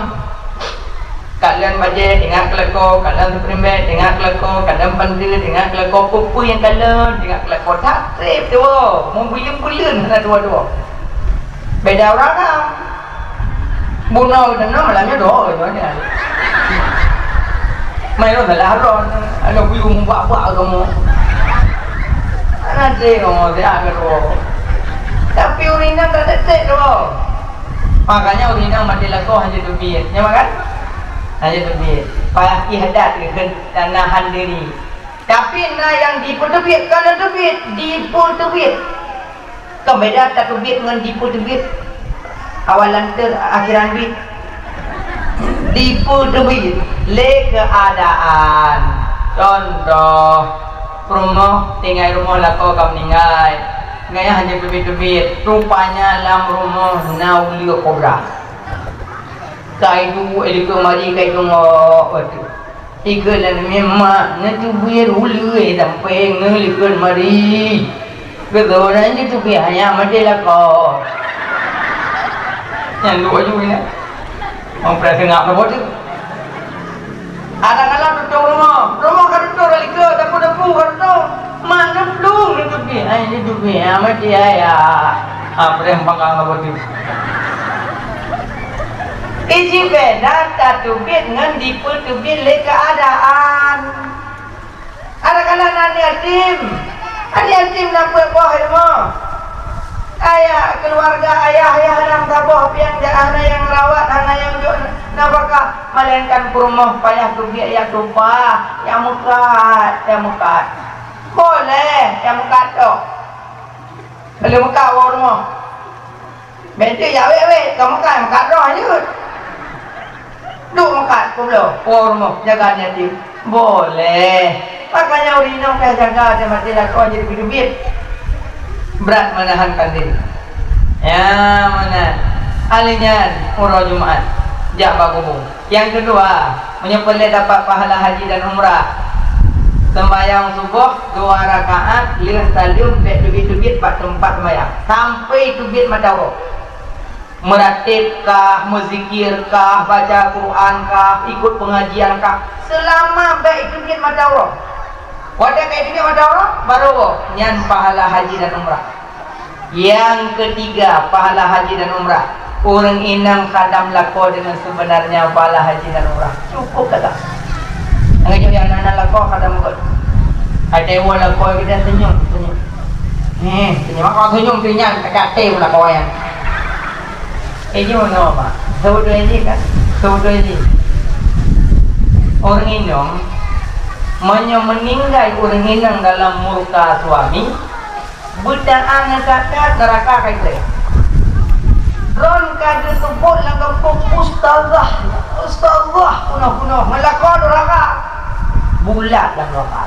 Kalon bajèe, teuingat keu lakoe, kalon seuprimbèt, teuingat keu lakoe, kalon pandeue, teuingat keu lakoe, peue-peue nyang kalon, teuingat keu lakoe. That trép tuwoe, meubuleuen-buleuen hana tuwoe-tuwoe. Beda ureueng agam. Bunoe geutanyoe malam nyoe doa geutanyoe nyan. Mai lôn salah droe, lôn kuyue mubak-bak kamoe. Hana trép kamoe siat keudroe. Tapi ureueng inong ka trép tuwoe. Makanya ureueng inong maté lakoe hana teubiet. Nyo kan? Hana teubiet. Payah ihadat keu tanahan diri. Tapi na nyang dipeuteubiet, kon teubiet, dipeuteubiet. Kon beda tateubiet ngon dipeuteubiet. Awalan teu akhiran bit. Dipeuteubiet lé keuadaan. Contoh, peurumoh tinggai rumoh lakoe ka meuninggai. Nyan hana teubiet-teubiet, rupanya lam rumoh na uleue kobra. Ka iduek likot mari ka itungok bacut. Ikheun lé namiet, "Mak, neuteubiet uleue sampoe ngon likot mari." Geuteubiet nyan teubiet hana maté lakoe. Nyan duek aju nyan. Ong preh seungab saboh teuk. Kadang-kadang tutong rumoh. Rumoh ka tutong lam likot, dapu-dapu ka tutong. Mak neuplueng neuteubiet, ai neuteubiet, ai maté ayah. Ah, preh panggang saboh teuk. Iji beda tateubiet ngon dipeuteubiet lé keuadaan. Kadang-kadang na aneuk yatim. Aneuk yatim na peuet boh di rumoh. Ayah, keluarga ayah, ayah hana saboh piang jak, hana nyang rawat, hana nyang jok nafakah, melainkan peurumoh payah teubiet jak tupa, jak meukat, jak meukat. Boleh, jak meukat tok. Kalau meukat woe rumoh. Bèk jak wék-wék, ka meukat, meukat droe jeuet. Duek meukat, peubloe, woe rumoh, jaga aneuk yatim. Boleh. Makanya ureueng inong ka jaga dan maté lakoe jadi teubiet. Brat meunahan kandé. Ya, meunan. Alèh nyan, uroe Jumat, jak bak kubu. Nyang keudua, meunyoe peureulèe dapat pahala haji dan umrah, seumbahyang suboh dua rakaat, lheueh saleuem bèk teubiet-teubiet bak teumpat seumbahyang, sampai teubiet mata uroe. Meuratéb kah, meuzikir kah, baca Quran kah, ikut pengajian kah, seulama bèk teubiet mata uroe. Watèe ka teubiet mata uroe, barô nyan pahala haji dan umrah. Nyang keutiga, pahala haji dan umrah. Ureueng inong khadam lakoe deungon seubeunarnya pahala haji dan umrah. Cukup gata. Nyang jok nyang na lakoe khadam kot. Ada woe lakoe kita senyum, senyum. Heh, senyum. Apa senyum tu nyan, kata tem lakoe nyan. Eh, jom nama, Pak. Sebut dua ini kan? Sebut dua ini. Ureueng inong, meunyoe meuninggai ureueng inong dalam murka suami, Beutaan neuka-kat neuraka ka itrép. Droen ka geuteubiet lam gampông ustazah, ustazah kunoh-kunoh, ngon lakoe neuraka. Bulat lam neuraka.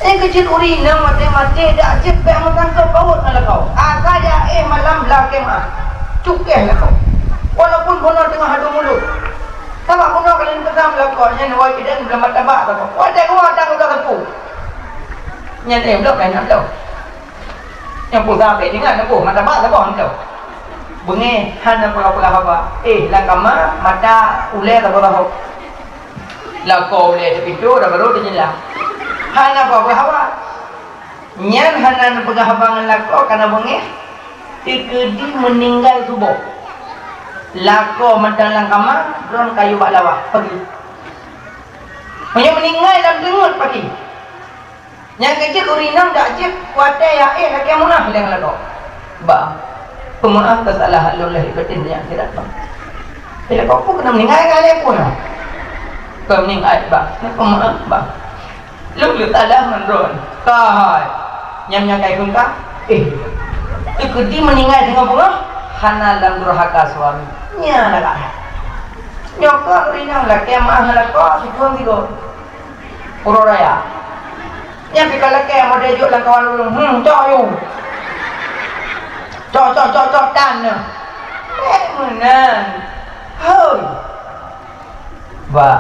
Nyang keuh jeuet ureueng inong maté-maté dak jeuet bèk meutangkeuet pawöt ngon lakoe. Asai jak éh malam lakèe meu'ah. Cukéh lakoe. Walaupun bunoe teungoh adu mulod. Sabab bunoe ka lheueh peugah lakoe nyan wai bidan bulan martabak lakoe. Watèe keuluwa tanggong sapeue. Nyan éh bloe ka nyan bloe. Nyang peugah bèk ingat saboh, mata bak saboh hantom. Beungéh hana peugah-peugah haba. Éh, lam kama mata ulèe saboh-saboh. Lakoe ulèe di pintoe dah barô di jendela. Hana peugah-peugah haba. Nyan hana neupeugah haba ngon lakoe kana beungéh. Teukeudi meuninggai suboh. Lakoe mantong lam kama, droen ka yue bak lawah, pagi. Meunyoe meuninggai lam teungeut pagi. Nyang keuh jeuet ureueng inong dak jeuet watèe jak éh lakèe meu'ah lé ngon lakoe. Bah, peumeu'ah keu salah lôn lahé batin nyan sira, Bang. Lé lakoe peue keuneuk meuninggai ngon lé peue nyoe? Keu meuninggai, Bang. Peumeu'ah, Bang. Lôn le salah ngon droen. Ka hai. Nyang nyan ka ikheun ka? Éh. Teukeudi meuninggai singoh beungoh hana lam durhaka suami. Nyan lah ka hai. Nyoe keuh ureueng inong lakèe meu'ah ngon lakoe siphon sigoe. Uroe raya. Nyan pih ka lakèe model jok lam kawan ureueng. Hmm, cok yu. Cok, cok, cok, cok, tan nyoe. Eh, meunan. Hoi. Bah,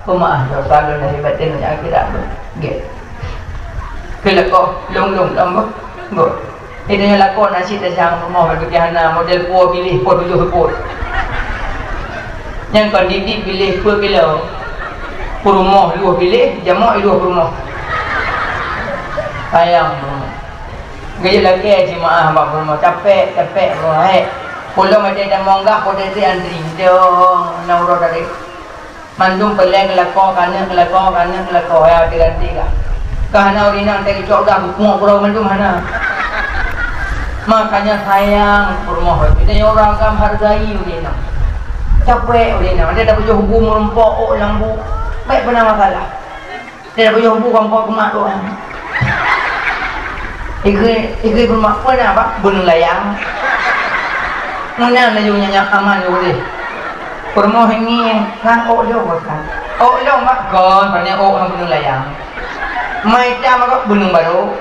peumeu'ah dosa lôn lahé batin ngon akhirat lôn. Gèt. Keu lakoe, lôn, lôn, lôn, bah. Bah. Di tanyoe lakoe na cit tajang rumoh bagi hana model po piléh po tujoh seupôt. Nyang kon didik piléh peu kilo. Peurumoh luwah piléh, jamoe luwah peurumoh. Sayang peurumoh. Geujak lakèe jeumaah bak peurumoh, capek, capek peurumoh, hék. Pulo maté dan monggah, pote antri. Dong, na uroe tadi. Mandum peureulèe keu lakoe, keuneuk keu lakoe, keuneuk keu lakoe, ya, ganti-ganti kah. Ka hana ureueng inong teucok dah, geupungo keudroe mandum hana. Makanya sayang peurumoh, kita nyoe ureueng agam hargai ureueng inong. Capek ureueng inong, ada dak pajoh bu meureumpok ôk lam bu. Bèk peuna masalah. Dia dak pajoh bu gampông keumat doang. Igue, igue peurumoh pun apa? Bunuh layang. Meunan laju nyan aman laju boleh. Peurumoh ngieng, nang ôk lôn, kan. Ôk lôn, mak, kon, pane ôk nang bunuh layang. Mai tam mak bunuh baru.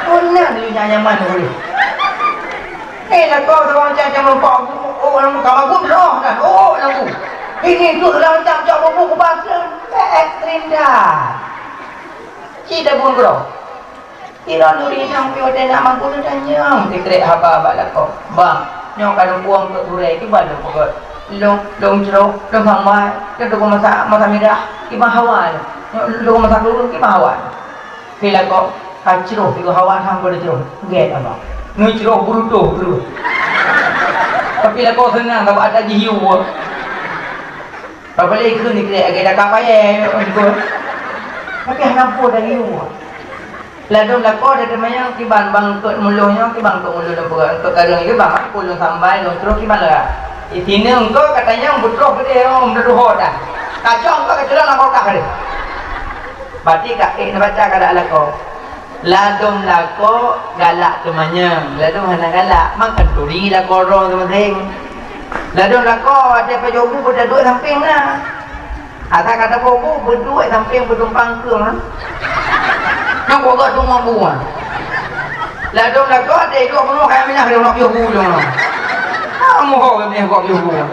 Meunan laju nyan nyaman laju boleh. Eh, lakoe saboh macam-macam rupa, ôk nang buka magun roh, kan. Ôk nang bu. Ini tu segala macam cok bubu kubah, ekstrim dah. Ci tabung keudroe. Kira duri nyang piôh teunak mampu neutanyong, sikrek haba bak lakoe. Bang, nyoe ka lôn puwông keu gurèe, kiban lôn peugöt. Lôn, lôn jroh, lôn sambai, lôn tuku masak, masak mirah, kiban hawa lôn. Nyoe lôn tuku masak dulu, kiban hawa lôn. Pi lakoe, ka jroh, piôh hawa tham keu jroh. Gèt abang. Nyoe jroh beurutoh terus. Tapi lakoe seunang, sabab ata jiyue. Apalagi keu ni, sikrek, agak dah ka payah, nyoe, nyoe. Tapi hana peue dah jiyue. Ladôm lakoe di teumanyong kiban bang eungkôt muloh nyoe, kiban eungkôt muloh lôn peugah, eungkôt kareueng kiban, aku lôn sambai, lôn troh kiban lagak. Di sinoe eungkôt katanya beutroh keudeh, oh, meuduho dah. Kacok eungkôt kacok lam kulkas deh. Berarti ka ék neubaca keuadaan lakoe. Ladôm lakoe galak teumanyong, ladôm hana galak, mangkon turi lakoe droe teumaseng. Ladôm lakoe watèe pajoh bu beudaduek sampéng na. Asai ka teuboh bu, beuduek sampéng beutumpang keueng, ha? Nyang gok-gok teungoh bu, ha? Ladôm lakoe, watèe duek peurumoh kaya minah, kaya nak piôh bu lom, ha? Ha, muho kaya minah gok piôh bu, ha?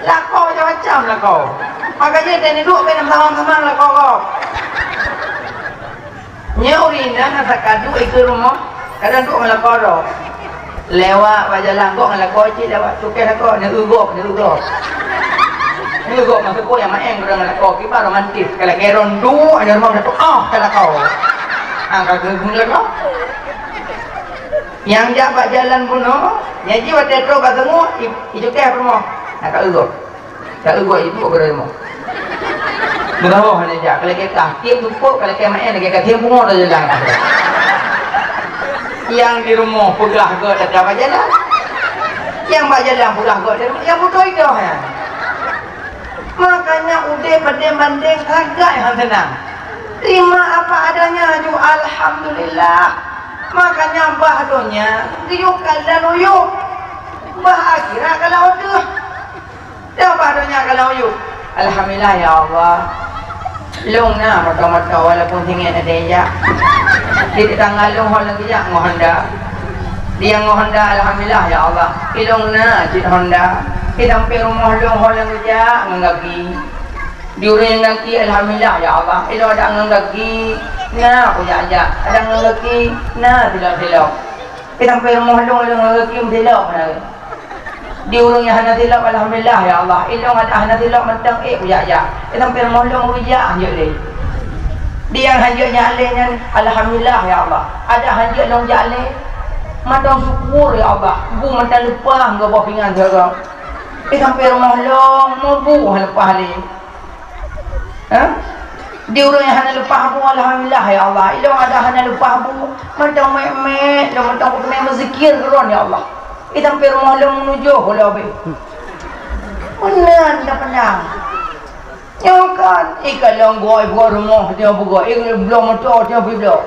Lakoe macam-macam lakoe. Makajih, watèe duek, keuneuk meusamang-samang lakoe gob. Nyoe ureueng inong na saka duek ikeue rumoh, kadang duek ngon lakoe droe. Lewat bak jalan gok ngon lakoe cit lewat, cukéh lakoe, neueu gob, neueu gob. Neueu gob maksud ku nyang maén gurèe ngon lakoe, kiban romantis. Ka lagèe ron duek, ada rumoh, ada tu, ah, ka lakoe. Ah, ka geugeuh lakoe. Nyang jak bak jalan bunoe, nyang jih watèe trôk ka teungoh, i, icukéh rumoh. Nah, ka eu gob. Ka eu gob ibu keu rumoh. Meugawoh hana jak, ka lagèe kah, tiep tupok ka lagèe maén, lagèe ka tiep bungoh dah jalan. Nyang di rumoh peugah gob dah bak jalan. Nyang bak jalan peugah gob dah, nyang beutôi doh nyan. Makanya udép bandeng-bandeng sagai han seunang. Terima apa adanya aju, alhamdulillah. Makanya bah donya geuyue kalon uyueb, bah akhirat kalon deuh. Dah bah donya ka lam uyueb. Alhamdulillah, ya Allah. Lôn na moto-moto walaupun singèt na teuinjak. Di tetangga lôn ho lôn geujak ngon Honda. Di nyang ngon Honda, alhamdulillah, ya Allah. Di lôn na cit Honda. Di sampéng rumoh lôn ho lôn geujak ngon gaki. Di ureueng nyang gaki, alhamdulillah, ya Allah. Di lôn adak ngon gaki. Na kujak-jak. Adak ngon gaki. Na silop-silop. Di sampéng rumoh lôn, lôn ngon gaki meusilop na. Di ureueng nyang hana silop, alhamdulillah, ya Allah. Ilôn adak hana silop mantong, ék kujak-jak. Di sampéng rumoh lôn kujak hanjeuet lé. Di nyang hanjeuet jak lé nyan, alhamdulillah, ya Allah. Adak hanjeuet lôn jak lé. Mantong syukur, ya Allah. Bu mantong leupah geuboh pingan sigoe. Di sampéng rumoh lôn, mubu leupah lé. Ha? Di ureueng nyang hana leupah bu, alhamdulillah, ya Allah. Ilôn adak hana leupah bu, mantong mèk-mèk, lôn mantong peukeunai meuzikir keu lôn, ya Allah. Di sampéng rumoh lôn meunujôh lôn abéh. Meunan dah pandang. Nyoe kan, i kalon gob, i gob rumoh, nyoe peugob, i bloe moto, nyoe pih bloe.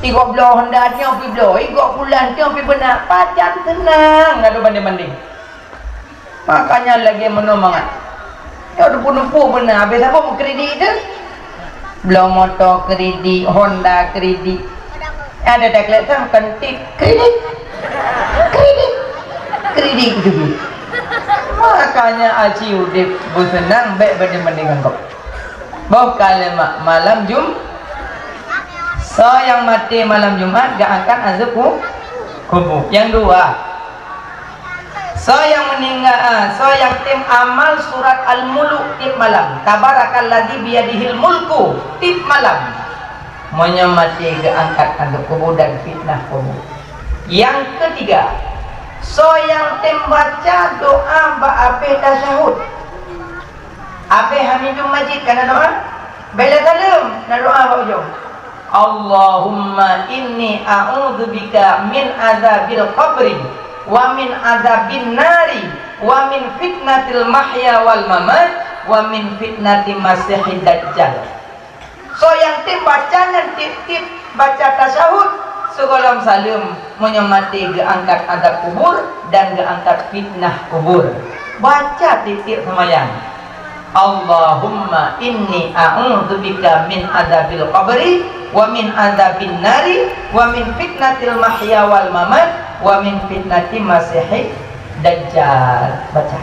I gob bloe Honda, nyoe pih bloe. I gob pulan, nyoe pih beuna. Pajan seunang, na banding-banding. Makanya lagèe meunoe mangat. Nyoe teupeu-teupeu beuna, abéh saboh meukredit teuh. Bloe moto kredit, Honda kredit. Ada dak lek sang kan tip kredit. Kredit. Kredit gitu. Makanya aci udép beuseunang bèk banding-banding ngon gob. Boh kalimat malam Jum-, soe nyang maté malam Jumat geuangkat azeueb ku-, kubu. Nyang dua, soe nyang meuninggai, ah, soe nyang tem amal surat Al-Muluk tiep malam, tabarakalladzi biyadihil mulku tiep malam, meunyoe maté geuangkat azeueb kubu dan fitnah kubu. Nyang keutiga, soe nyang tem baca doa bak abéh tasyahud. Abéh Hamidum Majid ka na doa? Bèk lé saleuem, na doa bak ujong. Allahumma inni a'udzubika min adzabil qabri, wa min adzabin nari, wa min fitnatil mahya wal mamat, wa min fitnati masihid dajjal. Soe nyang tem baca nyan tiep-tiep baca tasyahud sigohlom saleuem, meunyoe maté geuangkat azab kubur dan geuangkat fitnah kubur. Baca tiep-tiep seumayang. Allahumma inni a'udzubika min adzabil qabri, wa min adzabin nari, wa min fitnatil mahya wal mamat, wa min fitnati masihid dajjal. Baca.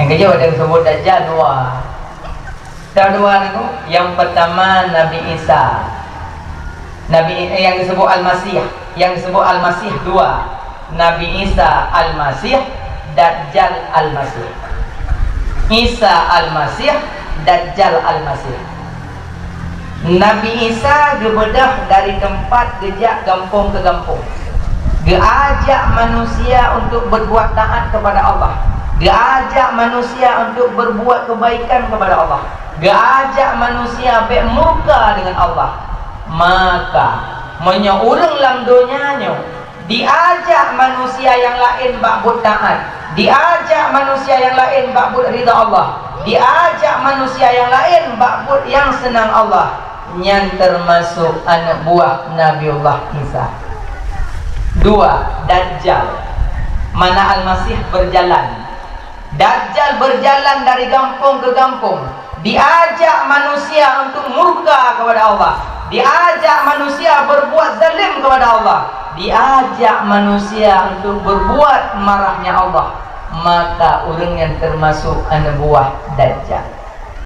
Nyang keujeuet, ada disebut dajjal dua. Dah dua nangku. Nyang pertama Nabi Isa. Nabi, eh, nyang disebut Al-Masih. Nyang disebut Al-Masih dua. Nabi Isa Al-Masih, Dajjal Al-Masih. Isa Al-Masih, Dajjal Al-Masih. Nabi Isa geubeudôh dari teumpat geujak gampông keu gampông. Geuajak manusia untuk berbuat taat kepada Allah. Geuajak manusia untuk berbuat kebaikan kepada Allah. Geuajak manusia bèk murka dengan Allah. Maka, meunyoe ureuëng lam donya nyoe diajak manusia nyang laén bak buet taát, diajak manusia nyang laén bak buet ridha Allah, diajak manusia nyang laén bak buet nyang seunang Allah, nyan teumasok aneuëk buah Nabiullah Isa. Dua, Dajjal, mana Almasih berjalan. Dajjal berjalan dari gampông ke gampông, diajak manusia untuk murka kepada Allah, diajak manusia berbuat zalim kepada Allah, diajak manusia untuk berbuat marahnya Allah. Maka ureuëng nyan teumasok aneuëk buah Dajjal.